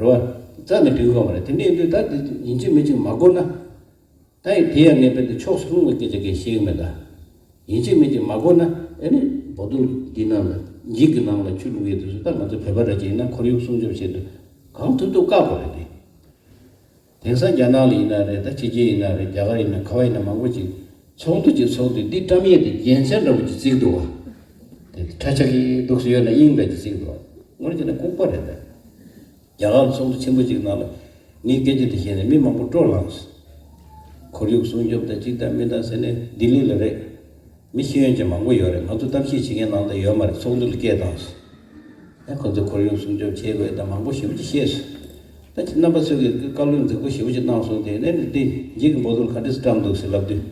རེད་པ། རྩ་ནས་འགྲིག་གི་མ་རེད། དེ་འདྲ་ཡིན་དུས་ད་དེ་ཡིན་གཅིག་མིན་གཅིག་མ་གོ་ན། ད་ཡིན་དེ་ཡང་ངས་དཔེ་དེ་ཕྱོགས་སུ་ལྷུང་བའི་སྐད་ཆ་གང་ཡང་བཤད་ཀྱི་མེད་ད། ཡིན་གཅིག་མིན་གཅིག་མ་གོ་ན་ཨ་ནི་bottle འདི་ནང་ལ་འགྱིག་གི་ནང་ལ་ཆུ་བླུགས་ཡས་དེ་ཚོ་ད་ང་ཚོ་བོད་པ་འདྲ་ཅིག་ཡིན་ན་ཁོར་ཡུག་སྲུང་སྐྱོབ་བྱེད་དུས་གང་ཐུབ་ཐུབ་བཀག་དགོས་རེད་དེ། དེང་སང་རྒྱ་ནག་ལ་ཡིན་ན་རེད། ད་ཕྱི་རྒྱལ་ཡིན་ན་རེད། རྒྱ་གར་ཡིན་ན་ག་བ་ཡིན་ན་མང་པོ་ཅིག་ཚོགས་འདུ་ཅིག་ཚོགས་དུས་འདི་བཀྲམ་ཡས་དེ་རྒྱལ་མཚན་འདྲ་པོ་ཅིག་བརྩིགས་འདུག་པ། དེ་ཁྲ་ཆག་གི་འདུག་སེ་ཡོད་ན་དབྱིངས་འདྲ་ཅིག་བརྩིགས་འདུག་པ། དངོས་གནས་བྱས་ན་ལྐུགས་པ་རེད་ད། རྒྱ་གར་ཚོགས་འདུ་ཆེན་པོ་ཅིག་ནང་ལ་ངའི་སྐད་ཆ་དེ་བཤད་ནས་མི་མང་པོ་སྤྲོ་ལངས། ཁོར་ཡུག་སྲུང་སྐྱོབ་དང་ཅིག་དང་མི་དང་ཟེར་ནས་ལྡི་ལི་ལ་རེད། མི་ཤེས་ཡོན་ཅན་མང་པོ་ཡོད་རེད། ང་ཚོ་གཏམ་བཤད་བྱེད་མཁན་ནང་དུ་ཡོད་མ་རེད། ཚོགས་འདུ་ལ་སྐད་བཏང་། ཨེ་ཁོ་ཚོ་ཁོར་ཡུག་སྲུང་སྐྱོབ་བྱེད་དགོས་དང་མང་པོ་ཞེ་པོ་ཅིག་བཤད་སོང་། ད་ཁྱེད་རྣམ་པ་ཚོས་ཀྱི་བཀའ་སློབ་མཛེས་པོ་ཞེ་པོ་ཅིག་གནང་སོང་། དེ་ནས་འདི་འགྱིག་གི་bottle ག་འདྲས་བཀྲམ་འདུག་ཟེར་ལབ་དུས་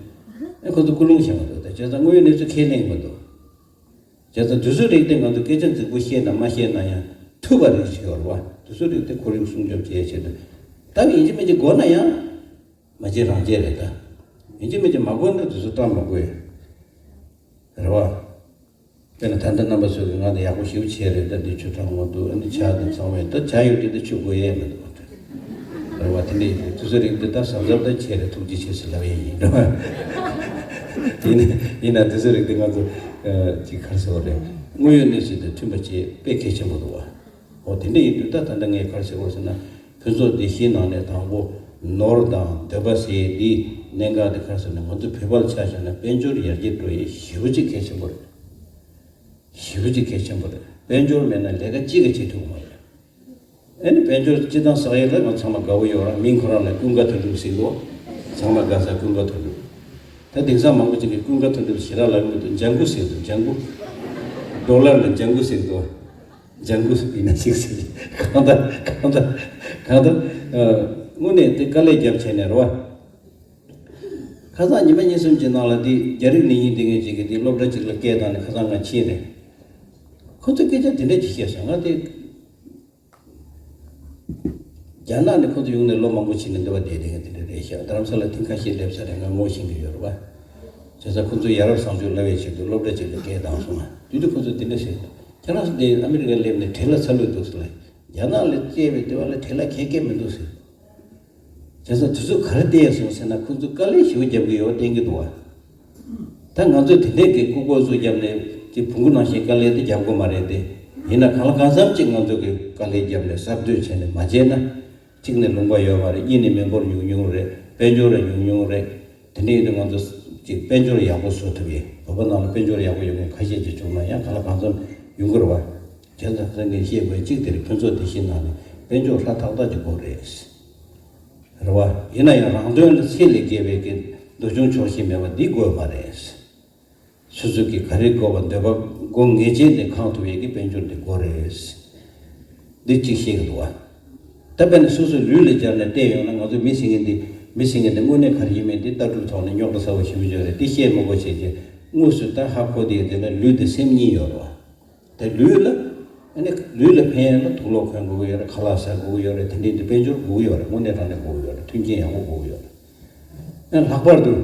ཨེ་ཁོ་ཚོ་ཀུན་སློང་བྱེད་མ་འདུག་ད་བྱས་ཙང་དངོས་ཡོད་གནས་ཚུལ་ཁས་ལེན་མི་འདུག་བྱས་ཙང་དུས་ཚོད་རིགས་དེ་ང་ཚོ་སྐད་ཆ་རྫིག་པོ་བཤད་ན་མ་བཤད་ན་ཡང་ཐུབ་པ་རིགས་ཤིག་ཡོད་རེད་པ། དུས་ཚོད་རིགས་དེ་ཁོར་ཡུག་སྲུང་སྐྱོབ་བྱེད་ཆེད་དུ་ད་ཡིན་གཅིག་མིན་གཅིག་དགོས་ན་ཡང་མ་བྱེད་རང་བྱེད་རེད་ད། ཡིན་གཅིག་མིན་གཅིག་མ་དགོས་ན་དུས་ཚོད་བཏང་མ་དགོས། རེད་པ། དཔེར་ན་ད་ལྟ་རྣམ་པ་ཚོས་ཀྱིས་ང་དང་ཡག་པོ་ཞེ་པོ་བྱས་རེད། ད་འདི་ཆུ་གྲང་མོ་འདུག་ཨ་ནི་ཇ་དང་ཚང་མས་ད་ཇ་ཡོད་དུས་ད་ཆུ་དགོས་ཡས་མི་འདུག་རེད་པ། དེ་འདྲ་ཡིན་དུས་དུས་ཚོད་རིགས་འདི་ད་གཟབ་གཟབ་ད་བྱས་རེད། ཐུགས་རྗེ་ཆེ་ཟེར་ལབ་ཡས་ཡིན། རེད་པ། ཡིན་ཡིན་ན་དུས་ཚོད་རིགས་འདི་ང་ཚོ་ཅིག་ག་རེ་ཟེར་བ་རེད། དངོས་ཡོད་གནས་ཚུལ་དང་མཐུན་པ་བྱེད་དཔེ་གལ་ཆེན་པོ་འདུག་པ། འོ་དེ་འདྲ་ཡིན་དུས་ད་ད་ལྟ་ངས་ག་རེ་ཟེར་དགོས་ཟེར་ན། ཕུན་ཚོགས་བདེ་སྐྱིད་ནང་ནས་དང་པོ་ནོར་དང་འདོད་པ་ཟེར་ཡས་འདི་གནད་འགག་འདི་ག་རེ་ཟེར་ན། ང་ཚོ་བོད་པ་ལ་ཆ་བཞག་ན་དཔལ་འབྱོར་ཡར་རྒྱས་འགྲོ་ཡས་ཞེ་པོ་ཅིག་གལ་ཆེན་པོ་རེད། ཞེ་པོ་ཅིག་གལ་ཆེན་པོ་རེད། དཔལ་འབྱོར་མེད་ན་ལས་ཀ་གཅིག་ཀྱང་བྱེད་ཐུབ་ཀྱི་མ་རེད། ཨ་ནི་དཔལ་འབྱོར་སྤྱི་བཏང་བསགས་ཡས་ལ་ང་ཚང་མ་དགའ་པོ་ཡོད་ར། མིང་ཁོ་རང་ལ་ཀུན་དགའ་དོན་གྲུབ་ཟེར་གོ། ཚང་མ་དགའ་ས་ཀུན་དགའ་དོན་གྲུབ། ད་དེང་སང་མང་པོ་ཅིག་གིས་ཀུན་དགའ་དོན་གྲུབ་ཞེ་དྲག་ལབ་ཀྱི་མི་འདུག་ལྗང་གུ་ཟེར་འདུག་ལྗང་གུ། ཌོ་ལར་ལ་ལྗང་གུ་ཟེར་འདུག་ལྗང་གུ་ཡིན་ན་ཅིག་ཟེར། གང་ལྟར་གང་ལྟར་གང་ལྟར། ཨ། དངོས་གནས་དེ་དཀའ་ལས་རྒྱབ་བྱས་ནས་རེད་པ། ཁ་སང་ཉི་མ་གཉིས་གསུམ་གྱི་ནང་ལ་འདི་རྒྱ་རིགས་ནད་ཡིན་དེ་ངས་ཅིག་གིས་འདི་སློབ་གྲྭ་ཅིག་ལ་སྐད་བཏང་ནས་ཁ་སང་ང་ཕྱིན་རེད། ཁོ་ཚོས་སྐད་ཆ་དེ་འདྲ་ཅིག་བཤད་སོང་། ང་དེ། རྒྱ་ནག་ནས་ཁོ་ཚོ་ཡོང་ནས་ལོ་མང་པོ་ཕྱིན་ནས་འདི་བ་བསྡད་དེ་ངས་དེ་འདྲ་རེད་ཤག་རྡ་རམ་ས་ལ་ཐེངས་ཁ་ཤས་སླེབས་ས་རེད། ང་ངོ་ཤེས་ཀྱི་ཡོད་རེད་པ། བྱས་ཙང་ཁོ་ཚོས་ཡ་རབས་བཟང་སྤྱོད་ལབ་པའི་ཆེད་དུ་སློབ་གྲྭ་ཅིག་ལ་སྐད་བཏང་སོང་ང་། དེ་དུས་ཁོ་ཚོས་དེ་འདྲ་ཟེར། ཁྱེད་རང་ཚོ་འདི་ཨ་མི་རི་ཀ་སླེབས་ནས་བྲེལ་བ་ཚ་ལོས་འདུག་ཟེར་ལ། རྒྱ་ནག་ལ་སྐྱེས་པའི་དེ་བ་ལ་བྲེལ་བ་གང་ཡང་མི་འདུག་ཟེར། བྱས་ཙང་དེ་ཚོ་ག་རེ་བལྟས་སོང་ཟེར་ན། ཁོ་ཚོ་དཀའ་ལས་ཞེ་པོ་རྒྱབ་ཀྱི་ཡོད་བསྟན་གྱི་འདུག་བ། ད་ང་ཚོས་དེ་འདྲས་ཀྱི་ལྐུགས་པ་བཟོ་བརྒྱབ་ནས་ཀྱི་བོང་གུ་ནང་བཞིན་དཀའ་ལས་དེ་རྒྱབ་དགོས་མ་རེད་དེ། ཡིན་ན་གང་ལ་གང་འཚམ་ཅིག་ང་ཚོ་གི་དཀའ་ལས་བརྒྱབ་ནས་གསར་གཏོད་བྱས་ནས་མ་བྱས་ན། གཅིག་ནས་ལུང་པ་ཡོད་མ་རེད། གཉིས་ནས་མི་འབོར་ཉུང་ཉུང་རེད། དཔལ་འབྱོར་ར་ཉུང་ཉུང་རེད། དེ་འདྲ་ཡིན་དུས་ང་ཚོ་ཅིག་དཔལ་འབྱོར་ཡག་པོ་བཟོ་ཐུབ་ཡས། བོད་པ་ནང་ལ་དཔལ་འབྱོར་ཡག་པོ་ཡོང་མཁན་ཁ་ཤས་ཅིག་བྱུང་ན་ཡང་གང་ལ་གང་འཚམ་ཡོང་གི་རེད་བ། བྱས་ཙང་ཁ་སང་ངས་བཤད་དགོས་གཅིག་དེ་རེད། ཕུན་ཚོགས་བདེ་སྐྱིད་ནང་ནས་དཔལ་འབྱོར་ཧྲ་ཐག་ཐག་ཅིག་དགོས་རེད། རེད་བ། ཡིན་ན་ཡང་རང་དོན་ལ་ཚད་ལས་བརྒལ་བའི་གི་འདོད་ཆུང་ཆོག་ཤེས་མེད་པ་འདི་དགོས་མ་རེད། སོ་སོ་གི་ག་རེ་དགོས་པ་འདོད་པ་དགོས་ངེས་ཅན་དེ་ཁེངས་ཐུབ་ཡས་ཀྱི་དཔལ་འབྱོར་འདི་དགོས་རེད། འདི་གཅིག་བཤད་ཀྱི་འདུག་བ། ད་དཔེར་ན་སོ་སོའི་ལུས་ལ་སྦྱར་ནས་བལྟས་ཡོང་ན། ང་ཚོ་མི་ཟེར་མཁན་འདི་མི་ཟེར་མཁན་འདི་དངོས་གནས་ག་རེ་ཡིན་མིན་འདི་ལྟ་གྲུབ་ཐོག་ནས་རྙོག་དྲ་ཚ་བོ་ཞེ་པོ་ཅིག་ཡོད་རེད། འདི་བཤད་མི་དགོས་བྱས་ཀྱི། དངོས་སུ་ད་ཧ་གོ་བསྡད་ཡོད་དེ་ལ་ལུས་དང་སེམས་གཉིས་ཡོད་རེད་བ། དེ་ལུས་ལ། ཨ་ནི་ལུས་ལ་ཕན་ཡོན་ལ་དུག་སློག་གོན་དགོས་ཀྱི་ཡོད་རེད། ཁ་ལག་ཟ་དགོས་ཀྱི་ཡོད་རེད། དེ་འདྲའི་འདི་དཔལ་འབྱོར་དགོས་ཀྱི་ཡོད་རེད། དངོས་གནས་དྲང་གནས་དགོས་ཀྱི་ཡོད་རེད། མཐུན་རྐྱེན་ཡག་པོ་དགོས་ཀྱི་ཡོད་རེད། ཨ་ནི་ལྷག་པར་དུ་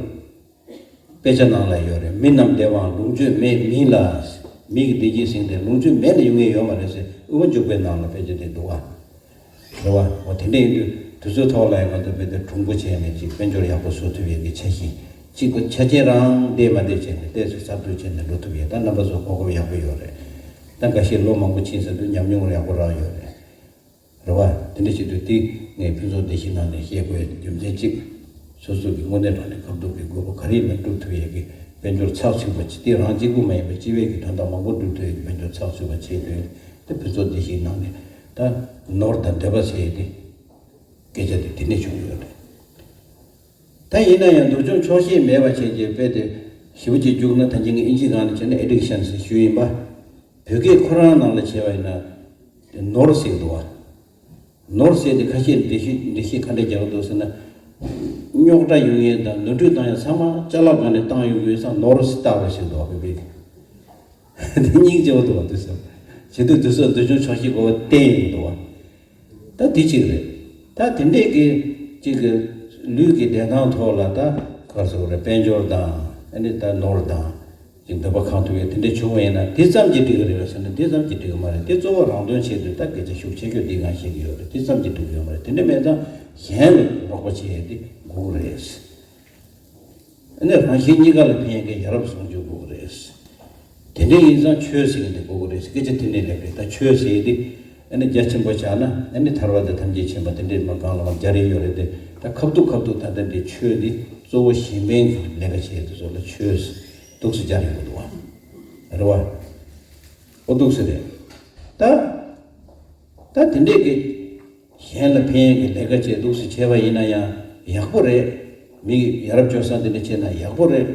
དཔེ་ཆ་ནང་ལ་ཡོད་རེད། མི་རྣམས་བདེ་བའང་ལོངས་སྤྱོད་མེད་མིན་ལ། མི་གི་བདེ་སྐྱིད་ཟེར་དེ་ལོངས་སྤྱོད་མེད་ན་ཡོང་ངེས་ཡོད་མ་རེད་ཟེར། དབུ་མ་འཇུག་པའི་ནང་ལ་དཔེ་ཆ་དེ་འདུག་བ། རེད་བ། འོ་དེ་འདྲ་ཡིན་དུས་དེ་ཚོའི་ཐོག་ལ་ཡང་ང་ཚོ་དཔེ་དེ་གྲུང་པོ་བྱས་ནས་ཅིག་དཔལ་འབྱོར་ཡག་པོ་བཟོ་ཐུབ་ཡས་ཀྱི་འཆར་གཞི་གཅིག་པ་ཆ་རྐྱེན་རང་བལྟས་མ་བལྟས་བྱས་ནས་ཏོག་ཙམ་གསར་གཏོད་བྱས་ནས་འགྲོ་ཐུབ་ཡས། ད་རྣམ་པ་ཚོ་གོ་སྐབས་ཡག་པོ་ཡོད་རེད། ད་འགའ་ཤས་ལོ་མང་པོ་ཕྱིན་ཟེར་དུས་ཉམས་མྱོང་ཡག་པོ་རག་ཡོད་རེད། རེད་བ། དེ་འདྲ་བྱེད་དུས་དེ་ངས་ཕུན་ཚོགས་བདེ་སྐྱིད་ནང་ནས་བཤད་དགོས་ཡས་རྒྱུ་མཚན་གཅིག་སོ་སོ་གི་དངོས་གནས་དྲང་གནས་ཁ་ཐུག་གི་དགོས་པ་ག་རེ་ཡིན་ན་སྒྲུབ་ཐུབ་ཡས་ཀྱི་དཔལ་འབྱོར་ཚགས་ཚུད་པ་ཅིག་དེ་རང་གཅིག་པུ་མ་ཡིན་པར་སྤྱི་པའི་གི་དོན་དག་མང་པོ་སྒྲུབ་ཐུབ་ཡས་ཀྱི་དཔལ་འབྱོར་ཚགས་ཚུད་པ་བྱེད་དགོས་ཡས་དེ། ཕུན་ཚོགས་བདེ་སྐྱིད་ནང་ནས་ད་ནོར་དང་འདོད་པ་ཟེར་ཡས་དེ། སྐད་ཆ་དེ་དེ་ནས་བྱུང་ཡོད་རེད། ད་ཡིན་ན་ཡང་འདོད་ཆུང་ཆོག་ཤེས་མེད་པ་བྱས་ཀྱི་དཔེ་དེ་ཞེ་པོ་ཅིག་རྒྱུགས་ན། ད་གིན་ངས་ཨིན་ཇི་སྒང་ནས་བྱས་ན་addiction ཟེར་ཞུས་ཡིན་པ། བོད་སྐད་ཁོ་རང་ནང་ལ་བྱས་པ་ཡིན་ན་ནོར་ཟེར་འདུག་བ། ནོར་ཟེར་དེ་ཁ་ཤས་འགྲེལ་བཤད་འགྲེལ་བཤད་ག་འདྲ་རྒྱག་གི་འདུག་ཟེར་ན། རྙོག་དྲ་ཡོང་ཡས་དང་ནོར་འཁྲུལ་བཏང་ཡས་ཚང་མ་ཅ་ལག་སྒང་ནས་བཏང་ཡོང་གི་ཡོད་ཙང་ནོར་ཟེར་བཏགས་པ་ཞིག་འདུག་བ། བོད་སྐད་དེ་སྙིང་རྗེ་པོ་འདུག་བ། དུས་སུ་བྱེད་དུས་དུས་སུ་འདོད་ཆུང་ཆོག་ཤེས་དགོས་པ་བསྟན་ཡོང་གི་འདུག་བ། ད་དེ་གཅིག་རེད། ད་དེ་འདྲས་ཀྱི་གཅིག་གི་ལུས་ཀྱི་བདེ་ཐང་ཐོག་ལ་ད་ག་རེ་ཟེར་དགོས་རེད། དཔལ་འབྱོར་དང་ཨ་ནི་ད་ནོར་དང་ཅིག་འདོད་པ་ཁེངས་ཐུབ་ཡས་དེ་འདྲས་བྱུང་བ་ཡིན་ན་དེ་ཙམ་གྱིས་འགྲིག་གི་རེད་པས་ཟེར་ན། དེ་ཙམ་གྱིས་འགྲིག་གི་མ་རེད། དེ་གཙོ་བོ་རང་དོན་ཆེད་དུ་ད་སྐད་ཆ་ཤུགས་ཆེ་ཤོས་འདི་ང་བཤད་ཀྱི་ཡོད་རེད། དེ་ཙམ་གྱིས་འགྲིག་གི་ཡོད་མ་རེད། དེ་འདྲ་མེད་ཙང་གཞན་ལ་རོགས་པ་བྱེད་ཡས་དེ་དགོས་ཀྱི་རེད། ཨ་ནི་རང་གཞན་གཉིས་ཀ་ལ་ཕན་མཁན་ཡ་རབས་ཟུང་འཇུག་དགོས་ཀྱི་རེད། དེ་འདྲ་ཡིན་ཙང་ཆོས་ཟེར་མཁན་དེ་དགོས་ཀྱི་རེད་ཟེར། སྐད་ཆ་དེ་ནས་སླེབས་རེད། ད་ཆོས་ཟེར་དེ་ཨ་ནི་རྒྱ་ཆེན་པོ་བྱས་ན་ཨ་ནི་ཐར་པ་དང་ཐམས་ཅད་མཁྱེན་པ་དེ་འདྲས་མ་གང་ལ་མ་རྒྱ་རེ་ཡོད་རེད་དེ། ད་ཁ་ཐུག་ཁ་ཐུག་ད་ལྟ་འདི་ཆོས་འདི་གཙོ་བོ་གཞན་ཕན་གྱི་ལས་ཀ་བྱེད་དུ་སོགས་ལ་ཆོས་འདུག་སེ་སྦྱར་ཡོང་གི་འདུག་བ། རེད་བ། ཨོ་འདུག་སེ་རེད། ད་ད་དེ་འདྲས་ཀྱི། གཞན་ལ་ཕན་གྱི་ལས་ཀ་བྱས་འདུག་སེ་བྱས་པ་ཡིན་ན་ཡང་ཡག་པོ་རེད། མི་ཡ་རབས་སྤྱོད་བཟང་དེ་འདྲ་བྱས་ན་ཡག་པོ་རེད།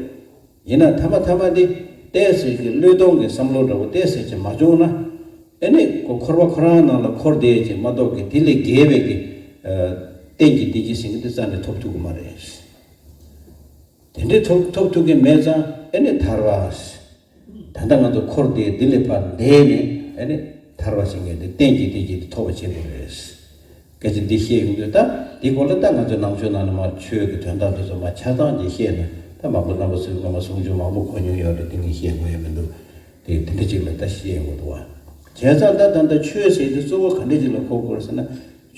ཡིན་ན་ཐ་མ་ཐ་མ་དེ་ཏོག་ཙམ་གྱི་བློས་གཏོང་གི་བསམ་བློ་འདྲ་བོ་ཏོག་ཙམ་ཅིག་མ་བྱུང་ན། ཨེ་ནི་ཁོ་འཁོར་བ་ཁོ་རང་ནང་ལ་འཁོར་བསྡད་ཅིག་མ་གཏོགས་ཀྱི་དེ་ལས་བརྒལ་བའི་གི་ཨ་གཏན་གྱི་བདེ་སྐྱིད་ཟེར་མཁན་དེ་རྩ་ནས་ཐོབ་ཐུབ་ཀྱི་མ་རེད། དེ་འདྲའི་ཐོབ་ཐོབ་ཐུབ་ཀྱི་མེད་ཙང་ཨེ་ནི་ཐར་བ། ད་ལྟ་ང་ཚོ་འཁོར་དེ་འདི་ལས་ཕར་འདས་ནས་ཨེ་ནི་ཐར་བ་ཟེར་མཁན་དེ་གཏན་གྱི་བདེ་སྐྱིད་དེ་ཐོབ་པ་བྱེད་དགོས་རེད། སྐད་ཆ་འདི་བཤད་ཡོང་དུས་ད་འདི་སྐོར་ལ་ད་ང་ཚོ་ནང་ཆོས་ནང་ནས་མར་ཆོས་ཀྱི་དོན་དག་དེ་ཚོ་མར་ཆ་ཚང་ཅིག་བཤད་ན་ད་མང་པོ་རྣམ་པ་ཚོས་སྔོན་མ་གསུང་ཆོས་མང་པོ་གོ་མྱོང་ཡོད་རེད། དེ་ངས་བཤད་དགོས་ཡ་མི་འདུག་དེ་དེ་འདྲ་ཅིག་ལ་ད་བཤད་ཡོང་གི་འདུག་བ། བྱས་ཙང་ད་ད་ལྟ་ཆོས་ཟེར་དུས་གཙོ་བོ་ག་འདྲ་ཅིག་ལ་གོ་དགོས་རེད་ཟེར་ན།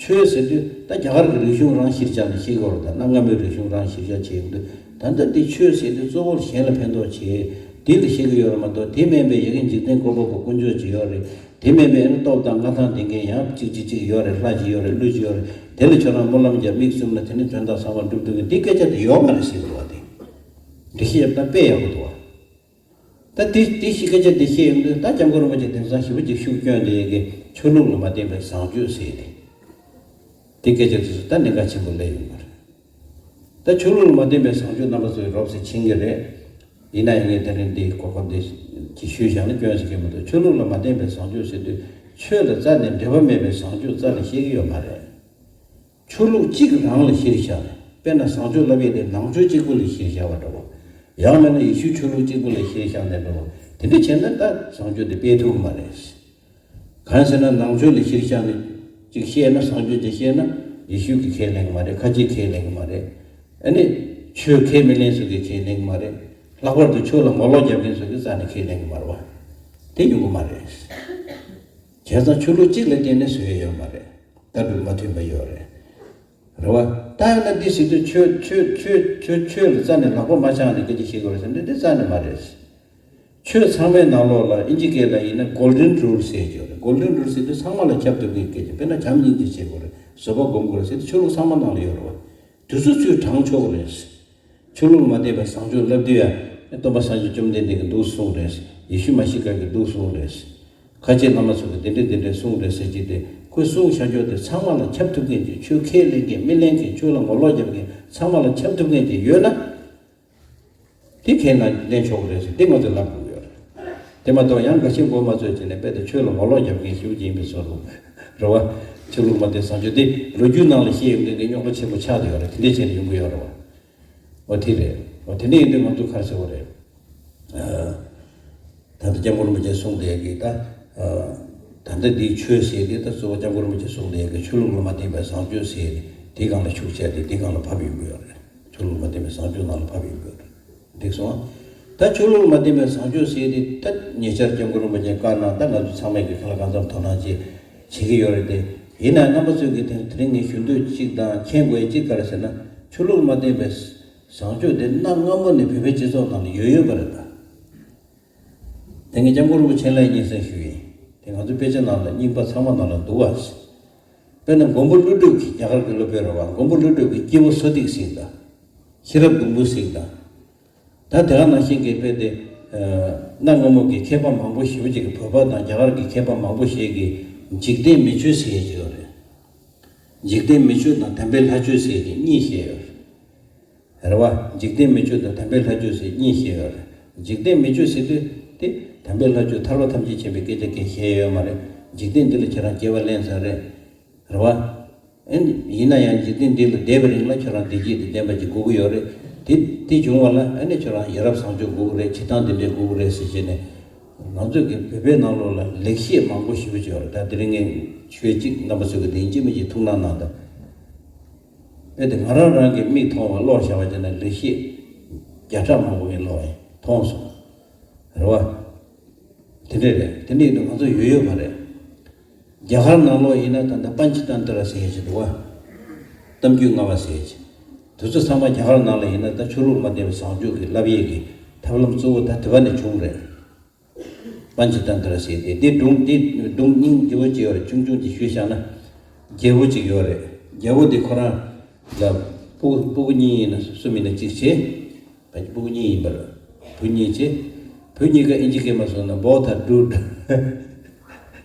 ཆོས་ཟེར་དུས་ད་རྒྱ་གར་གྱི་རིག་གཞུང་རང་གཞིར་བཞག་ནས་བཤད་ཀྱི་ཡོད་རེད། ད་གནའ་སྔ་མོའི་རིག་གཞུང་རང་གཞིར་བཞག་བྱས་ཡོང་དུས་ད་ལྟ་འདི་ཆོས་ཟེར་དུས་གཙོ་བོར་གཞན་ལ་ཕན་ཐོགས་བྱེད་དེ་ལ་བཤད་ཀྱི་ཡོད་རེད་མ་གཏོགས། དེ་མིན་པའི་ཡ་གི་འཇིག་རྟེན་བཀོད་པ་པོ་དཀོན་མཆོག་ཅིག་ཡོད་རེད། དེ་མིན་པའི་ཨ་ནི་སྟོབས་དང་མངའ་ཐང་ལྡན་མཁན་ཡང་གཅིག་གཅིག་གཅིག་ཡོད་རེད། ལྷ་ཅིག་ཡོད་རེད། ཀླུ་ཅིག་ཡོད་རེད། དེ་ལ་ཁྱོད་རང་སྨོན་ལམ་རྒྱབ་མིག་བཙུམ་ན་དེ་ནི་དོན་དག་ཚང་མ་འགྲུབ་འདུག་གི། འདི་སྐད་ཆ་དེ་ཡོད་མ་རེད་ཟེར་གྱི་འདུག་བ། དེ་འགྲེལ་བཤད་ད་དཔེ་ཡག་པོ་འདུག་བ། ད་དེ་དེ་ཤི་སྐད་ཆ་དེ་བཤད་ཡོང་དུས་ད་སྐྱབས་མགོན་རིན་པོ་ཆེ་དེང་སང་ཞེ་པོ་ཅིག་ཤུགས་སྐྱོན་དེ་ཡི་གེ་ཆོས་ལུགས་ལ་མ་བརྟེན་པའི་བཟང་སྤྱོད་ཟེར་ཏེ། དེ་སྐད་ཆ་དེ་ཚོ་ད་གནད་འགག་ཆེན་པོ་སླེབས་ཡོང་གི་རེད། ད་ཆོས་ལུགས་ལ་མ་བརྟེན་པའི་བཟང་སྤྱོད་རྣམ་པ་ཚོས་རོབ་ཙམ་ཕྱིན་གྱི་རེད། ཡིན་ན་ཡང་ངས་དེ་རིང་འདིའི་གོ་སྐབས་འདི་ཅིག་ཞུས་བཞག་ན་སྐྱོན་ཟེར་གྱི་མི་འདུག་ཆོས་ལུགས་ལ་མ་བརྟེན་པའི་བཟང་སྤྱོད་ཟེར་དུས་ཆོས་ལ་རྩ་ནས་འབྲེལ་བ་མེད་པའི་བཟང་སྤྱོད་རྩ་ནས་བཤད་ཀྱི་ཡོད་མ་རེད། ཆོས་ལུགས་གཅིག་རང་ལ་གཞིར་བཞག་ནས། དཔེར་ན་བཟང་སྤྱོད་ལབ་ཡས་དེ་ནང་ཆོས་གཅིག་པུ་ལ་གཞིར་བཞག་པ་འདྲ་བོ། ཡང་མིན་ན་ཡེ་ཤུའི་ཆོས་ལུགས་གཅིག་པུ་ལ་གཞིར་བཞག་ནས་འདྲ་བོ། དེ་འདྲ་བྱས་ན་ད་བཟང་སྤྱོད་དེ་སྤེལ་ཐུབ་ཀྱི་མ་རེད། གང་ཟེར་ན་ནང་ཆོས་ལ་གཞིར་བཞག་ནས་གཅིག་བཤད་ན། བཟང་སྤྱོད་ཅིག་བཤད་ན་ཡེ་ཤུ་གིས་ཁས་ལེན་གྱི་མ་རེད། ཁ་ཆེས་ཁས་ལེན་གྱི་མ་རེད། ཨ་ནི་ཆོས་ཁས་མི་ལེན་ཚོ་གིས་ཁས་ལེན་གྱི་མ་རེད། ལྷག་པར་དུ་ཆོས་ལ་ངོ་ལོག་རྒྱབ་མཁན་ཚོ་གིས་རྩ་ནས་ཁས་ལེན་གྱི་མ་རེད་བ། དེ་ཡོང་གི་མ་རེད། བྱས་ཙང་ཆོས་ལུགས་གཅིག་ལ་བརྟེན་ནས་བཟོས་ཡོད་མ་རེད། ལྟ་གྲུབ་མ་མཐུན་པ་ཡོད་རེད། རེད་བ། ད་ཡང་ན་འདི་ཟེར་དུས་ཆོས་ཆོས་ཆོས་ཆོས་ཆོས་ལ་རྩ་ནས་ལག་པ་མ་འཆང་ནས་སྐད་ཆ་བཤད་དགོས་རེད་ཟེར་ན་འདི་རྩ་ནས་མ་རེད། ཆོས་ཚང་མའི་ནང་ལོགས་ལ་ཨིན་ཇི་སྐད་ལ་ཡིན་ན་Golden Rule ཟེར་གྱི་ཡོད་རེད། Golden Rule ཟེར་དུས་ཚང་མ་ལ་ཁྱབ་ཐུབ་ཀྱི་སྐད་ཆ། དཔེར་ན་བྱམས་སྙིང་རྗེ་བྱེད་དགོས་རེད། བཟོད་པ་སྒོམ་དགོས་རེད་ཟེར་དུས་ཆོས་ལུགས་ཚང་མ་ནང་ལ་ཡོད་རེད་བ། དེ་ཚོ་ཚུར་དྲངས་ཆོག་གི་རེད། ཆོས་ལུགས་མ་བསྟན་པའི་བཟང་སྤྱོད་ལབ་དུས་ཡང་སྟོན་པ་སངས་རྒྱས་བཅོམ་ལྡན་འདས་ཀྱིས་འདུག་གསུངས་རེད། ཡེ་ཤུ་མ་ཤི་ཀ་གིས་འདུག་གསུངས་རེད། ཁ་ཆེ་བླ་མ་ཚོ་གིས་དེ་འདྲས་དེ་འདྲས་གསུངས་རེད་ཟེར་གྱི་དེ། ཁོས་གསུངས་བཞག་ཆོག་དེ་ཚང་མ་ལ་ཁྱབ་ཐུབ་མཁན་གྱི། ཆོས་ཁས་ལེན་མཁན་མི་ལེན་མཁན། ཆོས་ལ་ངོ་ལོག་རྒྱབ་མཁན་ཚང་མ་ལ་ཁྱབ་ཐུབ་མཁན་གྱི་ཡོད་ན། དེ་ཁས་ལེན་ཆོག་གི་རེད་ཟེར་དེ་ང་ཚོས་ལབ་དགོས་ཡོད་རེད། དེ་མ་གཏོགས་ཡང་འགའ་ཤས་མགོ་མ་ཚོས་བྱས་ནས་དཔེ་དེ་ཆོས་ལ་ངོ་ལོག་རྒྱབ་མཁན་ཞེ་པོ་ཅིག་ཡིན་པའི་བཟོ་འདྲ་རེད་བ། ཆོས་ལུགས་མ་བསྟན་བཟང་སྤྱོད་དེ་ལོ་རྒྱུས་ནང་ལ་བཤད་ཡོང་མཁན་གྱི་རྙོག་དྲ་ཆེན་པོ་ཆགས་བསྡད་ཡོད་རེད། དེ་འདྲས་བྱས་ནས་ཡོང་གི་ཡོད་རེད་བ། འོ་དེ་རེད། འོ་དེ་འདྲས་ཡིན་དུས་ང་ཚོ་ག་རེ་ཟེར་དགོས་རེད། ཨ། ད་ལྟ་སྐྱབས་མགོན་རིན་པོ་ཆེ་གསུངས་བསྡད་ཀྱི་ད། ཨ། ད་ལྟ་འདིའི་ཆོས་ཟེར་དེ་ད་གཙོ་བོ་སྐྱབས་མགོན་རིན་པོ་ཆེ་གསུངས་བསྡད་ཀྱི་ཆོས་ལུགས་ལ་མ་བརྟེན་པའི་བཟང་སྤྱོད་ཟེར་དེ་སྒང་ལ་ཤུགས་བྱས་ཏེ་དེ་སྒང་ལ་ཕབ་ཡོང་གི་ཡོད་རེད། ཆོས་ལུགས་ལ་མ་བརྟེན་པའི་བཟང་སྤྱོད་ནང་ལ་ཕབ་ཡོང་གི་ཡོད་རེད། འགྲིག་སོང་། ད་ཆོས་ལུགས་ལ་མ་བརྟེན་པའི་བཟང་སྤྱོད་ཟེར་དེ་ད་ཉེ་ཆར་སྐྱབས་མགོན་རིན་པོ་ཆེ་བཀའ་གནང་། ད་ང་ཚོ་ཚང་མས་ཀྱི་ཁ་ལ་གང་འཚམ་དོ་སྣང་ཅིག་བྱེད་ཀྱི་ཡོད་རེད་དེ། ཡིན་ན་རྣམ་པ་ཚོས་ཀྱི་དེ་དེ་རིང་ངས་ཞུ་འདོད་ཅིག་དང་མཁྱེན་དགོས་ཅིག་ག་རེ་ཟེར་ན། ཆོས་ལུགས་ལ་མ་བརྟེན་པའི་བཟང་སྤྱོད་དེ་གནའ་སྔ་མོ་ནས་བོད་པའི་སྤྱི་ཚོགས་ནང་ལ་ཡོད་ཡོད་པ་རེད་ད། དེ་ངས་སྐྱབས་མགོན་རིན་པོ་ཆེ་ལ་སྙན་སེང་ཞུ་ཡིན། དེ་ང་ཚོ་དཔེ་ཆ་ནང་ལ་རྙིང་པ་ཚང་མ་ནང་ལ་འདུག་བ། དཔེར་ན་མགོན་པོ་ཀླུ་སྒྲུབ་ཀྱི་རྒྱ་གར་གྱི་སློབ་དཔོན་རེད་བ། མགོན་པོ་ཀླུ་སྒྲུབ་ཀྱི་སྐྱེས་བུ་སོ་ཏིག་ཟེར་དང་། ཤེས་རབ་ལྡུམ་བུ་ཟེར་དང་། ད་དེ་ག་ནང་བཞིན་གྱི་དཔེ་དེ། གནའ་སྔ་མོ་གི་མཁས་པ་མང་པོ་ཞེ་པོ་ཅིག་གིས། བོད་པ་དང་རྒྱ་གར་གྱི་མཁས་པ་མང་པོ་ཞིག་གིས་འཇིག་རྟེན་མི་ཆོས་ཟེར་ཡས་ཅིག་ཡོད་རེད། འཇིག་རྟེན་མི་ཆོས་དང་དམ་པའི་ལྷ་ཆོས་ཟེར་གྱི་གཉིས་བཤད་ཡོད་རེད། རེད་བ། འཇིག་རྟེན་མི་ཆོས་དང་དམ་པའི་ལྷ་ཆོས་ཟེར་གཉིས་བཤད་ཡོད་རེད། འཇིག་རྟེན་མི་ཆོས་ཟེར་དུས་དེ་དམ་པའི་ལྷ་ཆོས་ཐར་པ་ཐམས་ཅད་མཁྱེན་པའི་སྐད་ཆ་གང་བཤད་ཡོད་མ་རེད། འཇིག་རྟེན་འདི་ལ་ཁྱེད་རང་སྐྱེ་བ་ལེན་ཚར་རེད། རེད་བ། ཨེ་ནི་ཡིན་ན་ཡང་འཇིག་རྟེན་འདི་ལ་བསྡད་པའི་རིང་ལ་ཁྱོད་རང་བདེ་སྐྱིད་དང་ལྡན་པ་ཅིག་དགོས་ཀྱི་ཡོད་རེད། དེ་དེ་བྱུང་བ་ལ་ཨེ་ནི་ཁྱོད་རང་ཡ་རབས་བཟང་སྤྱོད་དགོས་ཀྱི་རེད། བྱེད་སྟངས་འདི་འདྲས་དགོས་ཀྱི་རེད་ཟེར་བྱས་ནས། ང་ཚོས་ཀྱི་བོད་པའི་ནང་ལོགས་ལ་ལེགས་བཤད་མང་པོ་ཞེ་པོ་ཅིག་ཡོད་རེད། ད་དེ་རིང་ངས་ཆོས་གཅིག་རྣམ་པ་ཚོས་ཀྱི་དེ་ཡིན་གཅིག་མིན་གཅིག་ཐུགས་སྣང་གནང་དང་། དཔེ་དེ་ང་རང་རང་གི་མིག་མཐོང་བ་ཀློག་བཞག་པ་བྱས་ན་ལེགས་བཤད་བརྒྱ་ཕྲག་མང་པོ་ངས་ཀློག་ཡིན། མཐོང་སོང་། རེད་བ། དེ་འདྲས་རེད། དེ་འདྲས་ཡིན་དུས་ང་ཚོ་ཡོད་ཡོད་མ་རེད། རྒྱ་གར་ནང་ལོགས་ཡིན་ན་ད་ལྟ་པན་ཆི་ཏན་ཏྲ་ཟེར་ཡས་ཅིག་འདུག་བ། གཏམ་རྒྱུད་ལྔ་པ་ཟེར་ཡས་ཅིག་དེ་ཚོ་ཚང་མ་རྒྱ་གར་ནང་ལ་ཡིན་ན་ད་ཆོས་ལུགས་མ་བརྟེན་པའི་བཟང་སྤྱོད་ཀྱི་བསླབ་ཡས་ཀྱི་ཐབས་ལམ་གཙོ་བོ་ད་དེ་བ་ནས་བྱུང་རེད། པན་ཆི་ཏན་ཏྲ་ཟེར་ཏེ་དེ་སྒྲུང་དེ་སྒྲུང་སྙིང་རྗེ་བོ་ཅིག་ཡོད་རེད། ཆུང་ཆུང་ཅིག་ཞུས་བཞག་ན། རྒྱལ་པོ་ཅིག་ཡོད་རེད། རྒྱལ་པོ་དེ་ཁོ་རང་ལ་སྤུ་སྤུ་གུ་གཉིས་ཡིན་ན་གསུམ་ཡིན་ན་གཅིག་བྱས། ཕ་གི་སྤུ་གུ་གཉིས་ཡིན་པར། བུ་གཉིས་བྱས། བུ་གཉིས་ཀ་ཨིན་ཇི་སྐད་མ་སོང་ན་both are dude།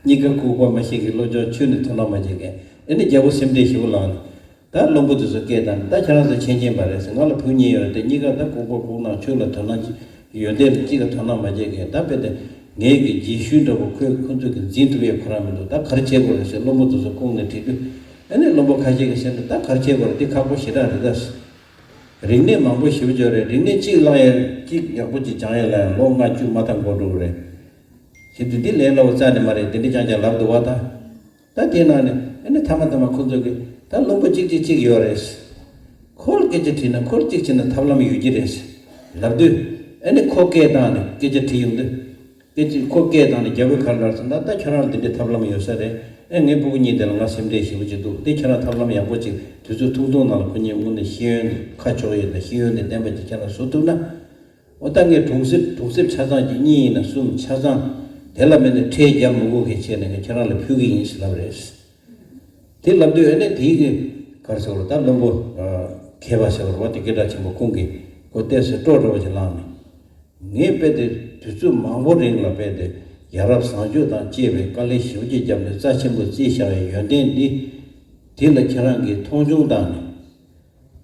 གཉིས་ཀ་ལྐུགས་པ་མ་ཤེས་མཁན། སློབ་སྦྱོང་ཆུང་ནས་དོ་སྣང་མ་བྱེད་མཁན། ཨེ་ནི་རྒྱལ་པོ་སེམས་ཁྲལ་ཞེ་པོ་ལངས་ནས། ད་བློན་པོ་དེ་ཚོ་སྐད་བཏང་ནས། ད་ཁྱེད་རང་ཚོ་མཁྱེན་མཁྱེན་པ་རེད་ཟེར། ང་ལ་བུ་གཉིས་ཡོད་རེད་དེ། གཉིས་ཀ་ད་ལྐུགས་པ་ལྐུགས་ནག་ཆོས་ལ་དོ་སྣང་ཅིག་ཡོན་ཏན་ལ་གཅིག་ལ་དོ་སྣང་མ་བྱེད་མཁན། ད་དཔེ་དེ་ངའི་གི་རྗེས་ཤུལ་འདྲ་པོ་ཁོས་ཁོ་ཚོ་གི་འཛིན་ཐུབ་ཡས་ཁོ་རང་མི་འདུག་ད་ག་རེ་བྱེད་དགོས་རེད་ཟེར་བློན་པོ་དེ་ཚོ་ཁོང་ནས་དྲིས་དུས། ཨ་ནི་བློན་པོ་ཁ་ཤས་ཀྱིས་ཟེར་ན། ད་ག་རེ་བྱེད་དགོས་རེད། འདི་ཁག་པོ་ཞེ་དྲག་རེད་ད། རིག་གནས་མང་པོ་ཞེ་པོ་ཅིག་ཡོད་རེད། རིག་གནས་གཅིག་བསླབ་ཡས་གཅིག་ཡག་པོ་ཅིག་སྦྱང་ཡས་ལ་ཡང་ལོ་ལྔ་བཅུ་མ་མཐའ་འགོར་འགྲོ་གི་རེད། ཞེས་དུས་འདི་ལས་སླ་བོ་རྩ་ནས་མ་རེད། དེ་འདྲ་རྐྱང་རྐྱང་ལབ་འདུག་བ་ད། ད་དེའི་ནང་ནས་ཨ་ནི་མཐའ་མ་མཐའ་མ་ཁོ་ཚོ་གིས་ད་བློན་པོ་གཅིག་གཅིག་གཅིག་ཡོད་རེད། ཁོ་ལ་སྐད་ཆ་དྲིས་ན་ཁོ་ལ་གཅིག་བྱས་ན་ཐབས་ལམ་ཡོད་ཀྱི་རེད་ལབ་དུས། ཨ་ནི་ཁོ་སྐད་བཏང་ནས་སྐད་ཆ་དྲིས་ཡོང་དུས། སྐད་ཆ་ཁོ་སྐད་བཏང་ནས་རྒྱལ་པོས་ག་རེ་ལབ་སོང་། ད་ད་ཁྱོད་རང་ལ་འདི་འདྲའི་ཐབས་ལམ་ཡོད་ས་རེད། ཨེ་ངའི་སྤུ་གུ་གཉིས་དེ་ལ་ང་སེམས་ཁྲལ་ཞེ་པོ་ཅིག་འདུག་འདི་ཁྱེད་རང་ཐབས་ལམ་ཡག་པོ་ཅིག་དུས་ཚོད་ཐུང་ཐུང་ནང་ལ་ཁོ་གཉིས་དངོས་གནས་ཤེས་ཡོན་ཁ་ཕྱོགས་ཡས་དང་ཤེས་ཡོན་དང་ལྡན་པ་ཅིག་ཁྱེད་རང་བཟོ་ཐུབ་ན། འོ་ད་ངས་གྲོང་གསེབ་གྲོང་གསེབ་ཆ་ཚང་གཅིག་གཉིས་ཡིན་ན་གསུམ་ཆ་ཚང་དེ་ལ་མེད་ན་ཁྲལ་རྒྱག་མི་དགོས་མཁན་བྱས་ནས་ངས་ཁྱེད་རང་ལ་ཕུལ་གི་ཡིན་ཟེར་ལབ་རེད། དེ་ལབ་དུས་ཨ་ནི་དེའི་གི་ག་རེ་ཟེར་བ་རེད། ད་བློན་པོ་མཁས་པ་ཟེར་བ་རེད་བ། དེ་སྐད་གྲགས་ཆེན་པོ་ཁོང་གིས་ཁོ་བལྟས་ཚེ་སྤྲོ་འདྲ་བོ་ཅིག་ལངས་ནས། ངས་དཔེ་དེ་དུས་ཚོད་མང་པོ་རིང་ལ་དཔེ་དེ་ཡ་རབས་བཟང་སྤྱོད་དང་བཅས་པའི་དཀའ་ལས་ཞེ་པོ་ཅིག་བརྒྱབ་ནས་རྩ་ཆེན་པོ་བརྩིས་བཞག་པའི་ཡོན་ཏན་འདི། དེ་ལ་ཁྱེད་རང་གིས་མཐོང་ཆུང་བཏང་ནས།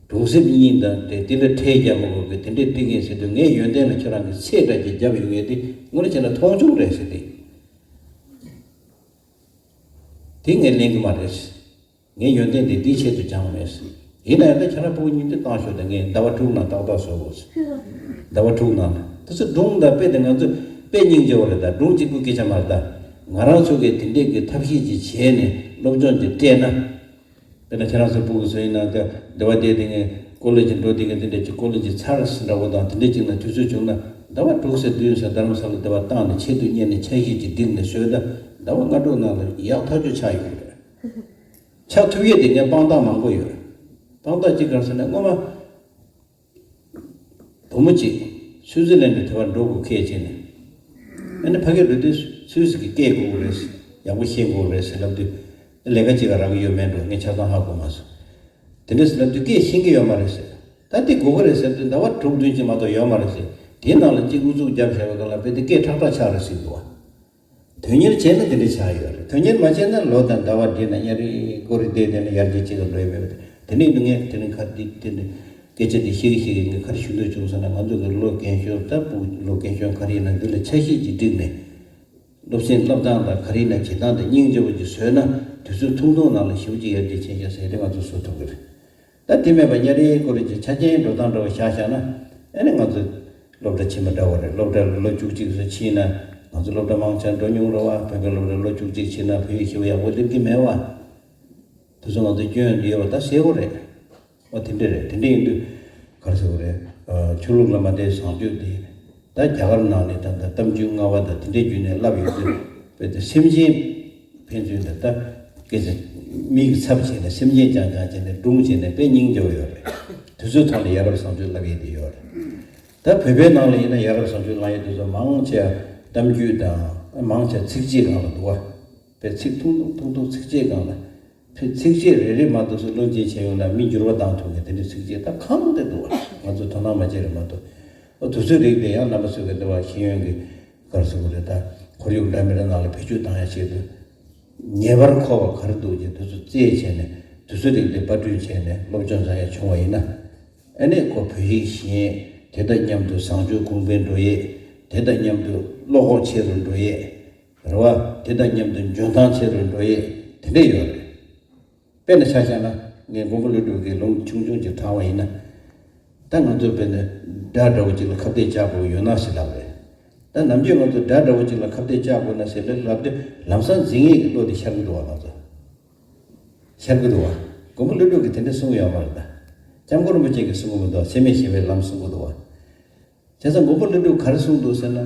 གྲོང་གསེབ་གཉིས་དང་དེ་དེ་ལ་ཁྲལ་རྒྱག་མི་དགོས་པའི་དེ་འདྲས་བསྟན་མཁན་ཟེར་དུས། ངའི་ཡོན་ཏན་ལ་ཁྱེད་རང་གིས་ཚད་འདྲ་ཅིག་བརྒྱབ་ཡོང་ཡས་དེ་དངོས་གནས་བྱས་ན་མཐོང་ཆུང་རེད་ཟེར་ཏེ། དེ་ངས་ལེན་གྱི་མ་རེད། ངའི་ཡོན་ཏན་དེ་དེའི་ཆེད་དུ་སྦྱངས་མེད། ཡིན་ན་ཡང་ད་ཁྱེད་རང་སྤུ་གུ་གཉིས་དེ་བཏང་ཤོག་ད་ངས་ཟླ་བ་དྲུག་ནང་ཏག་ཏག་བཟོ་དགོས། ཟླ་བ་དྲུག་ནང་ལ་དེ་ཚོ་སྒྲུང་དང་དཔེ་དེ་ང་ཚོ་དཔེ་སྙིང་རྗེ་བོ་རེད། ད་སྒྲུང་གཅིག་པུ་སྐད་ཆ་མ་རེད། ད་ང་རང་ཚོ་གིས་དེ་འདྲས་ཀྱི་ཐབས་ཤེས་ཅིག་བྱས་ནས་སློབ་སྦྱོང་ཅིག་སྤྲད་ན། དཔེར་ན་ཁྱེད་རང་ཚོ་སྤུ་གུ་ཚོ་ཡིན་ན་ད་འདི་བ་བསྡད་དེ་ངས་ཀོ་ལེ་ཇི་འགྲོ་དེ་ག་དེ་འདྲས་ཀྱི་ཀོ་ལེ་ཇི་ཚར་ཟིན་འདྲ་བོ་དང་དེ་འདྲས་ཅིག་ན་དུས་ཚོད་བྱུང་ན་ཟླ་བ་དྲུག་ཟེར་བདུན་ཟེར་རྡ་རམ་ས་ལ་འདི་བ་བཏང་ནས་ཆེད་དུ་གཉེར་ནས་འཆར་གཞི་ཅིག་བསྒྲིགས་ནས་བཟོས་ད་ཟླ་བ་ལྔ་དྲུག་ནང་ལ་ཡག་ཐག་ཆོད་ཆགས་ཡོང་གི་རེད། ཆགས་ཐུབ་ཡས་དེ་ངས་དཔང་རྟགས་མང་པོ་ཡོད། དཔང་རྟགས་གཅིག་ག་རེ་ཟེར་ན། སྔོན་མ་བུ་མོ་གཅིག་སུའུ་ཙི་ལན་ཌི་དེ་བར་འགྲོ་དགོས་ཁེལ་བྱས་ནས། ཨ་ནི་ཕ་གིར་འགྲོ་དུས་སུད་སི་གི་སྐད་གོ་དགོས་རེད། ཡག་པོ་ཤེས་དགོས་རེད་ཟེར་ལབ་དུས། ལས་ཀ་གཅིག་ག་རག་གི་ཡོད་མེད་འགྲོ། ངས་ཆ་ཚང་ཧ་གོ་མ་སོང་། དེ་འདྲ་ཟེར་ལབ་དུས་སྐད་ཤེས་ཀྱི་ཡོད་མ་རེད་ཟེར། ད་འདི་དགོས་ཀྱི་རེད་ཟེར་དུས། ཟླ་བ་དྲུག་བདུན་ཅིག་མ་གཏོགས་ཡོད་མ་རེད་ཟེར། དེའི་ནང་ལ་གཅིག་ཨུ་ཚུགས་རྒྱབ་བཞག་པའི་སྒང་ལ་དཔེ་དེ་སྐད་ཁྲག་ཁྲག་ཆགས་རེད་ཟེར་འདུག་བ། དོན་གཉེར་བྱས་ན་དེ་འདྲ་ཆགས་ཡོད་རེད། དོན་གཉེར་མ་བྱས་ན་ལོ་དང་ཟླ་བ་བསྒྲིལ་ན་ཉ་རིགས་ཀོ་རིགས་བསྡད་བསྡད་ན་ཡར་རྒྱས་ཅིག་ལ་འགྲོ་ཡི་མེད་པ། དེ་ནས་འདུག་ངས་དེ་རིང་ག་རེ་འདི་དེ་འདྲ་སྐད་ཆ་འདི་བཤད་ཀྱི་བཤད་ཀྱི། ངས་ག་རེ་ཞུ་འདོད་བྱུང་ཟེར་ན། ང་ཚོ་གི་ལོ་རྒན་གཞོན་ད་སྤུ་ལོ་རྒན་གཞོན་ག་རེ་ཡིན་ན་འདི་ལ་ཆ་ཤས་ཅིག་བསྒྲིགས་ནས། སློབ་ཚན་བསླབ་སྟངས་དང་ག་རེ་ཡིན་ན་བྱེད་སྟངས་དེ་སྙིང་རྗེ་པོ་ཅིག་བཟོས་ན། དུས་ཚོད་ཐུང་ཐུང་ནང་ལ་ཞེ་པོ་ཅིག་ཡར་རྒྱས་ཕྱིན་ཤག་ཟེར་དེ་ང་ཚོས་བཟོ་ཐུབ་ཀྱི་རེད། ད་དེ་མེད་པ་ཉ་རིགས་ཀོ་རིགས་ཀྱི་ཆ་རྐྱེན་འགྲོ་སྟངས་འདྲ་བོ་བཞག་བཞག་ན། ཨ་ནི་ང་ཚོ་སློབ་གྲྭ་ཕྱིན་པ་འདྲ་བོ་རེད། སློབ་གྲྭ་ལ་ལོ་བཅུ་གཅིག་ཙམ་ཕྱིན་ན། ང་ཚོ་སློབ་གྲྭ་མང་ཆེ་འགྲོ་མྱོང་རེད་བ། བོད་པའི་སློབ་གྲྭ་ལོ་བཅུ་གཅིག་ཕྱིན་ན་བོད་ཡིག་ཤེས་པ་ཡག་པོ་སླེབས་ཀྱི་མེད་བ། དེ་ཚོ་ང་ཚོ་སྐྱོན་ཡོད་པ་ད་གསལ་པོ་རེད། འོ་དེ་འདྲ་རེད། དེ་འདྲ་ཡིན་དུས་ག་རེ་ཟེར་དགོས་རེད། ཨ། ཆོས་ལུགས་ལ་མ་དད་བཟང་སྤྱོད་དེ། ད་རྒྱ་གར་ནང་ནས་ད་ད་གཏམ་རྒྱུད་ལྔ་པ་དང་དེ་འདྲའི་བརྒྱུད་ནས་བསླབས་ཡོད་དུས། དཔེ་དེ་སེམས་ཅན་ཕན་ཚུན་དེ་ད་སྐད་ཆ་མིག་གི་ཚབ་བྱས་ནས། སེམས་ཅན་རྐྱང་རྐྱང་བྱས་ནས་སྒྲུང་བྱས་ནས་དཔེ་སྙིང་རྗེ་པོ་ཡོད་རེད། དུས་ཚོད་ཐོག་ནས་ཡ་རབས་བཟང་སྤྱོད་བསླབ་ཡས་དེ་ཡོད་རེད། ད་བོད་པའི་ནང་ལ་ཡིན་ན་ཡ་རབས་བཟང་སྤྱོད་བསླབ་ཡས་དེ་ཚོ་མང་ཆེ་གཏམ་རྒྱུད་དང་མང་ཆེ་ཚིགས་བཅད་སྒང་ལ་འདུག་བ། དཔེ་ཚིག་ཐུང་ཐུང་ཐུང་ཐུང་ཚིགས་བཅད་སྒང་ལ། ཕ་ཚིགས་བཅད་རེ་རེ་མ་གཏོགས་སུ་བློ་འབྱེད་བྱས་ཡོང་ན་མི་འགྱུར་བ་བཏང་ཐུབ་མཁན་དེ་འདྲའི་ཚིགས་བཅད་ད་གང་དེ་འདུག་བ། ང་ཚོ་དོ་སྣང་མ་བྱས་རེད་མ་གཏོགས། ཨོ་དུས་ཚོད་རིགས་དེ་ཡང་རྣམ་པ་ཚོ་གི་འདི་བ་ཤེས་ཡོན་གྱི་ག་རེ་ཟེར་དགོས་རེད། ད་ཁོར་ཡུག་འདྲ་མི་འདྲ་ནང་ལ་བེད་སྤྱོད་བཏང་ཡ་ཆེད་དུ། ངེས་པར་མཁོ་བ་ག་རེ་འདུག་ཅེས་དེ་ཚོ་རྩད་བྱས་ནས། དུས་ཚོད་རིགས་དེ་པར་སྐྲུན་བྱས་ནས་སློབ་སྦྱོང་བྱ་ཡ་བྱུང་བ་ཡིན་ན། ཨ་ནི་ཁོ་བོད་ཡིག་ཤེས། དེ་དང་མཉམ་དུ་བཟང་སྤྱོད་གོང་འཕེལ་འགྲོ་ཡས། དེ་དང་མཉམ་དུ་བློ་ཁོག་ཆེ་རུ་འགྲོ་ཡས། རེད་བ། དེ་དང་མཉམ་དུ་འཇོན་ཐང་ཆེ་རུ་འགྲོ་ཡས་དེ་འདྲ་ཡོད་རེད། དཔེར་ན་ཆ་བཞག་ན། ངས་མགོན་པོ་ཀླུ་སྒྲུབ་ཀྱི་ལུང་ཆུང་ཆུང་ཅིག་དྲངས་པ་ཡིན་ན། ད་ང་ཚོ་དཔེར་ན་དགྲ་འདྲ་བོ་ཅིག་ལ་ཁ་གཏད་བཅག་དགོས་ཡོད་ན་ཟེར་ལབ་རེད། ད་ནམ་རྒྱུན་ང་ཚོ་དགྲ་འདྲ་བོ་ཅིག་ལ་ཁ་གཏད་བཅག་དགོས་ན་ཟེར་ལབ་དུས། ལམ་སང་འཛིང་ངེས་ཀྱི་བློ་དེ་ཤར་གི་འདུག་བ། ང་ཚོ་ཤར་གི་འདུག་བ། མགོན་པོ་ཀླུ་སྒྲུབ་ཀྱིས་དེ་འདྲ་གསུང་གི་ཡོད་མ་རེད་ད། སྐྱབས་མགོན་རིན་པོ་ཆེ་གིས་གསུང་གི་མི་འདུག་བ། འཚེ་མེད་ཞི་བའི་ལམ་གསུང་གི་འདུག་བ། བྱས་ཙང་མགོན་པོ་ཀླུ་སྒྲུབ་ག་རེ་གསུངས་འདུག་ཟེར་ན།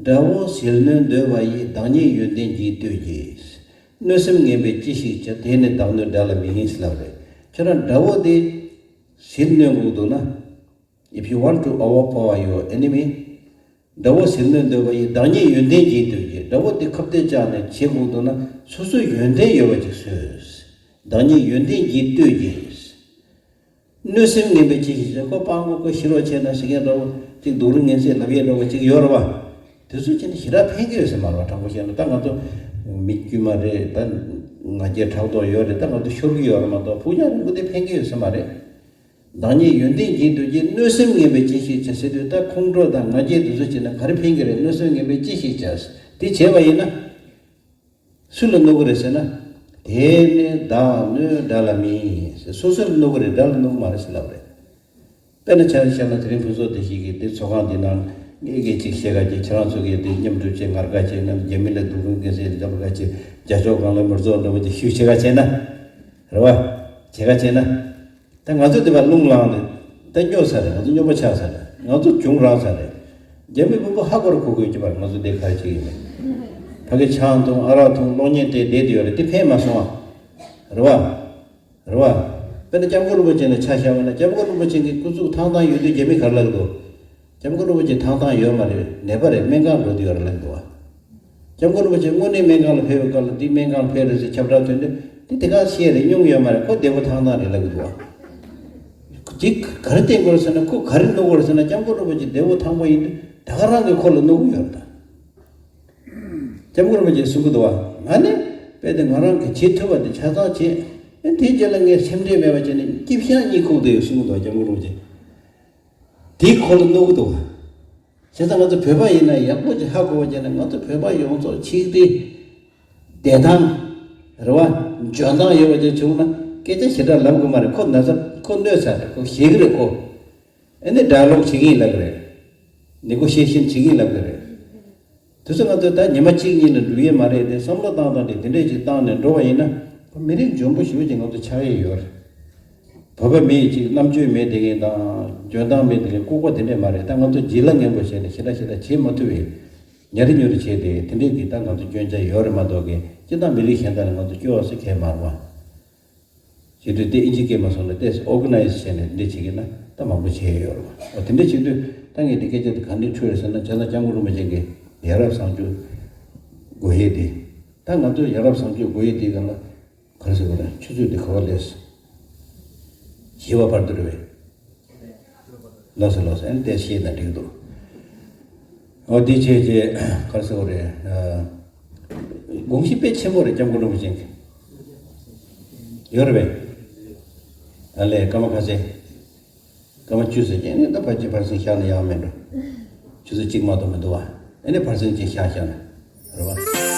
དགྲ་བོ་ཟིལ་གནོན་འདོད་པ་ཡིས། བདག་ཉིད་ཡོན་ཏན་གྱིས་གཏོད་ཀྱི། གནོད་སེམས་ངན་པས་ཅི་ཞིག་བྱ། དེས་ནི་བདག་གནོད་དགྲ་ལ་མིན། ཟེར་ལབ་རེད། ཁྱོད་རང་དགྲ་བོ་དེ་ཟིལ་གནོན་དགོས་འདུག་ན། If you want to overpower your enemy, དགྲ་བོ་ཟིལ་གནོན་འདོད་པ་ཡིས། བདག་ཉིད་ཡོན་ཏན་གྱིས་གཏོད་ཀྱི། དགྲ་བོ་དེ་ཁ་གཏད་བཅག་ནས་བྱེད་དགོས་འདུག་ན། སོ་སོའི་ཡོན་ཏན་ཡོད་པ་ཅིག་བཟོས། བདག་ཉིད་ཡོན་ཏན་གྱིས་གཏོད་ཀྱི། གནོད་སེམས་ངན་པས་ཅི་ཞིག་བྱ། ཁོ་སྤྲང་པོ་ཁོ་ཤི་རོགས་བྱས་ན་ཟེར་མཁན་འདྲ་བོ། ཅིག་སྡུག་རུས་ངན་སེམས་ལབ་ཡས་འདྲ་བོ་ཅིག་ཡོད་རེད་བ། དེ་ཚོ་བྱས་ན་ཞེ་དྲག་ཕན་གྱི་ཡོད་ས་མ་རེད་བ། དྲང་པོ་བཤད་ན་ད་ང་ཚོ་མི་དཀྱུས་མ་རེད། ད་ང་རྒྱལ་ཕྲག་དོག་ཡོད་རེད། ད་ང་ཚོ་ཤོར་གྱི་ཡོད་རེད་མ་གཏོགས། ཕུགས་རྒྱང་རིང་པོ་དེ་ཕན་གྱི་ཡོད་ས་མ་རེད། བདག་ཉིད་ཡོན་ཏན་གྱིས་གཏོད་ཀྱི། གནོད་སེམས་ངན་པས་ཅི་ཞིག་བྱ་ཟེར་དུས། ད་ཁོང་ཁྲོ་དང་ང་རྒྱལ་དེ་ཚོ་བྱས་ན་ག་རེ་ཕན་གྱི་རེད། གནོད་སེམས་ངན་པས་ཅི་ཞིག་བྱ། དེ་བྱས་པ་ཡིན་ན། སུ་ལ་གནོད་ཀྱི་རེད་ཟེར་ན། དེས་ནི་བདག་གནོད་དགྲ་ལ་མིན། སོ་སོ་ལ་གནོད་ཀྱི་རེད། དགྲ་ལ་གནོད་ཀྱི་མ་རེད་ཟེར་ལབ་རེད། དཔེར་ན་ཆ་བཞག་ན། དེ་རིང་ཕུན་ཚོགས་བདེ་སྐྱིད་ཀྱིས་དེ་ཚོགས་ཁང་འདི་ནང་ངེད་ཀྱིས་ཅིག་བཤད་ག་ཅིག་ཁྱེད་རང་ཚོ་གིས་དེ་མཉམ་རུབ་བྱས་ངར་ག་བྱས་ན། རྒྱ་མི་ལ་སྡུག་རུས་ངན་སེམས་འཇོག་ག་ཅིག་རྒྱ་ཤོག་སྒང་ལ་མི་རྫོགས་འདྲ་བོ་ཅིག་ཞུ་བྱེད་ག་བྱས་ན། རེད་བ། བྱེད་ག་བྱས་ན། ད་ང་ཚོ་འདི་བར་རླུང་ལངས་ནས་ད་སྨྱོ་ཚར་རེད། ང་ཚོ་སྨྱོ་པ་ཆགས་ཚར་རེད། ང་ཚོ་གྱོང་རག་ཚར་རེད། རྒྱ་མི་དཔོན་པོ་ཧ་གོ་ར་གོ་དགོས་ཀྱི་བར་ང་ཚོ་འདི་ག་རེ་བྱེད་ཀྱི་མེད། ཕ་གི་ཆང་འཐུང་། ཨ་རག་འཐུང་། གློག་བརྙན་བལྟས་བསྡད་དེ་ཡོད་རེད། དེ་ཕན་མ་སོང་བ། རེད་བ། རེད་བ། དཔེར་ན་སྐྱབས་མགོན་རིན་པོ་ཆེ་ལ་ཆ་བཞག་པ་ན། སྐྱབས་མགོན་རིན་པོ་ཆེ་གི་སྐུ་གཟུགས་ཐང་ཐང་ཡོད་དུས་རྒྱ་མི་ག་རེ་ལབ་ཀྱི་འདུག་སྐྱབས་མགོན་རིན་པོ་ཆེ་ཐང་ཐང་ཡོད་མ་རེད། ནད་པ་རེད། སྨན་ཁང་འགྲོ་དུས་ཡོད་རེད་ལབ་ཀྱི་འདུག་བ། སྐྱབས་མགོན་རིན་པོ་ཆེ་དངོས་གནས་སྨན་ཁང་ལ་ཕེབས་པའི་སྐབས་ལ། འདི་སྨན་ཁང་ལ་ཕེབས་རེད་ཟེར་ཁྱབ་བསྒྲགས་ཐོན་དུས། འདི་དེ་ག་བཤད་རེད། སྙུང་ཡོད་མ་རེད། ཁོ་བདེ་པོ་ཐང་ཐང་རེད་ལབ་ཀྱི་འདུག་བ། འདི་ག་རེ་བསྟན་དགོས་རེད་ཟེར་ན། ཁོ་ག་རེ་གནོད་དགོས་རེད་ཟེར་ན། སྐྱབས་མགོན་རིན་པོ་ཆེ་བདེ་པོ་ཐང་པོ་ཡིན་དུས་ད་ག་རང་གིས་ཁོ་ལ་གནོད་ཀྱི་ཡོད་རེད་ད། སྐྱབས་མགོན་རིན་པོ་ཆེས་གསུང་གི་འདུག་བ། ང་ནི་དཔེ་དེ་ང་རང་གིས་བྱེད་ཐུབ་པ་དེ་ཆ་ཚང་བྱེད། ཨེ་དེའི་རྗེས་ལ་ངས་སེམས་ཁྲལ་མེད་པ་བྱས་ནས་སྐྱིད་ཤང་གཉིད་ཁུག་བསྡད་ཡོད་གསུང་གི་འདུག་བ། སྐྱབས་མགོན་རིན་པོ་ཆེ། དེ་ཁོ་ལ་གནོད་གི་འདུག་བ། བྱས་ཙང་ང་ཚོ་བོད་པ་ཡིན་ན་ཡག་པོ་ཅིག་ཧ་གོ་བ་བྱས་ན། ང་ཚོ་བོད་པ་ཡོངས་རྫོགས་ཆིག་སྒྲིལ་བདེ་ཐང་རེད་བ། འཇོན་ཐང་ཡོད་པ་ཅིག་བྱུང་ན་སྐད་ཆ་ཞེ་དྲག་ལབ་དགོས་མ་རེད། ཁོ་ན་ཚ་ཁོ་གནོད་ཚར་རེད། ཁོ་ཞེད་གི་རེད་ཁོ། ཨ་ནི་ཌའི་ལོག་བྱེད་ཀྱིན་ལབ་ཀྱི་རེད། ནི་ཁོ་ཤེས་བཞིན་བྱེད་ཀྱིན་ལབ་ཀྱི་རེད། དེ་ཚོ་ང་ཚོ་ད་ཉི་མ་གཅིག་གཉིས་ལ་འགྲུབ་ཡས་མ་རེད་དེ། བསམ་བློ་བཏང་སྟངས་དེ་དེ་འདྲས་ཅིག་བཏང་ནས་འགྲོ་བ་ཡིན་ན། མི་རིགས་འཇོན་པོ་ཞེ་པོ་ཅིག་ང་ཚོ་ཆགས་ཡས་ཡོད་རེད། བོད་པ་མི་ཡིས་ཅིག་རྣམ་དཔྱོད་མེད་དེ་མཁན་དང་འཇོན་ཐང་མེད་དེ་མཁན་ལྐུགས་པ་དེ་འདྲས་མ་རེད། ད་ང་ཚོ་བརྗེད་ལ་ངན་པོ་བྱས་ནས་ཞེ་དྲག་ཞེ་དྲག་བྱེད་མ་ཐུབ་པའི་ཉ་རི་ཉོ་རི་བྱས་ཏེ། དེ་འདྲས་ཀྱི་ད་ང་ཚོ་སྐྱོན་ཆ་ཡོད་རེད་མ་གཏོགས་ཀྱི། སྤྱིར་བཏང་མི་རིགས་གཞན་དག་ལ་ང་ཚོ་སྐྱོ་བ་སེ་གས་མ་རེད་བ། དེ་དུས་དེ་ཨིན་ཇི་སྐད་མ་སོང་ནས་དེ་ཨོར་ག་ནའི་ཛི་བྱས་ནས་འདི་བྱེད་ཀྱི་ན་ད་མང་པོ་བྱས་ཡོད་རེད་བ། འོ་དེ་འདྲ་བྱེད་དུས་ད་ངས་འདི་སྐད་ཆ་དེ་ག་འདྲ་འཁྲུལ་རེད་ཟེར་ན། བྱས་ཙང་སྐྱབས་མགོན་རིན་པོ་ཆེ་གིས་ཡ་རབས་བཟང་སྤྱོད་དགོས་ཡས་དེ། ད་ང་ཚོས་ཡ་རབས་བཟང་སྤྱོད་དགོས་ཡས་དེ་ག་ལ་ག་རེ་ཟེར་དགོས་རེད། ཆུ་ཚོད་འདི་ག་པར་སླེབས་སོང་། བཞི་པ་བར་དུ་རེད་པས། ལགས་སོ་ལགས་སོ། ཨ་ནི་དེ་ཤེས་ན་འགྲིག་འདུག་འོ་དེ་བྱས་རྗེས་ག་རེ་ཟེར་དགོས་རེད། ཨ། དགོངས་གཞི་དཔེ་ཆེན་པོ་རེད། སྐྱབས་མགོན་རིན་པོ་ཆེ་གི་ཡོད་རེད་པས། ཨ་ལས་སྐར་མ་ག་ཚད། སྐར་མ་བཅུ་ཙམ་ཅིག་ཨ་ནི་ད་ཕར་ཕར་ཕྱིན་བཞག་ན་ཡག་མེད་འགྲོ། ཆུ་ཚོད་གཅིག་མ་གཏོགས་མི་འདུག་བ། ཨ་ནི་ཕར་ཕྱིན་ཅིག་བཞག་བཞག་ན་རེད་བ།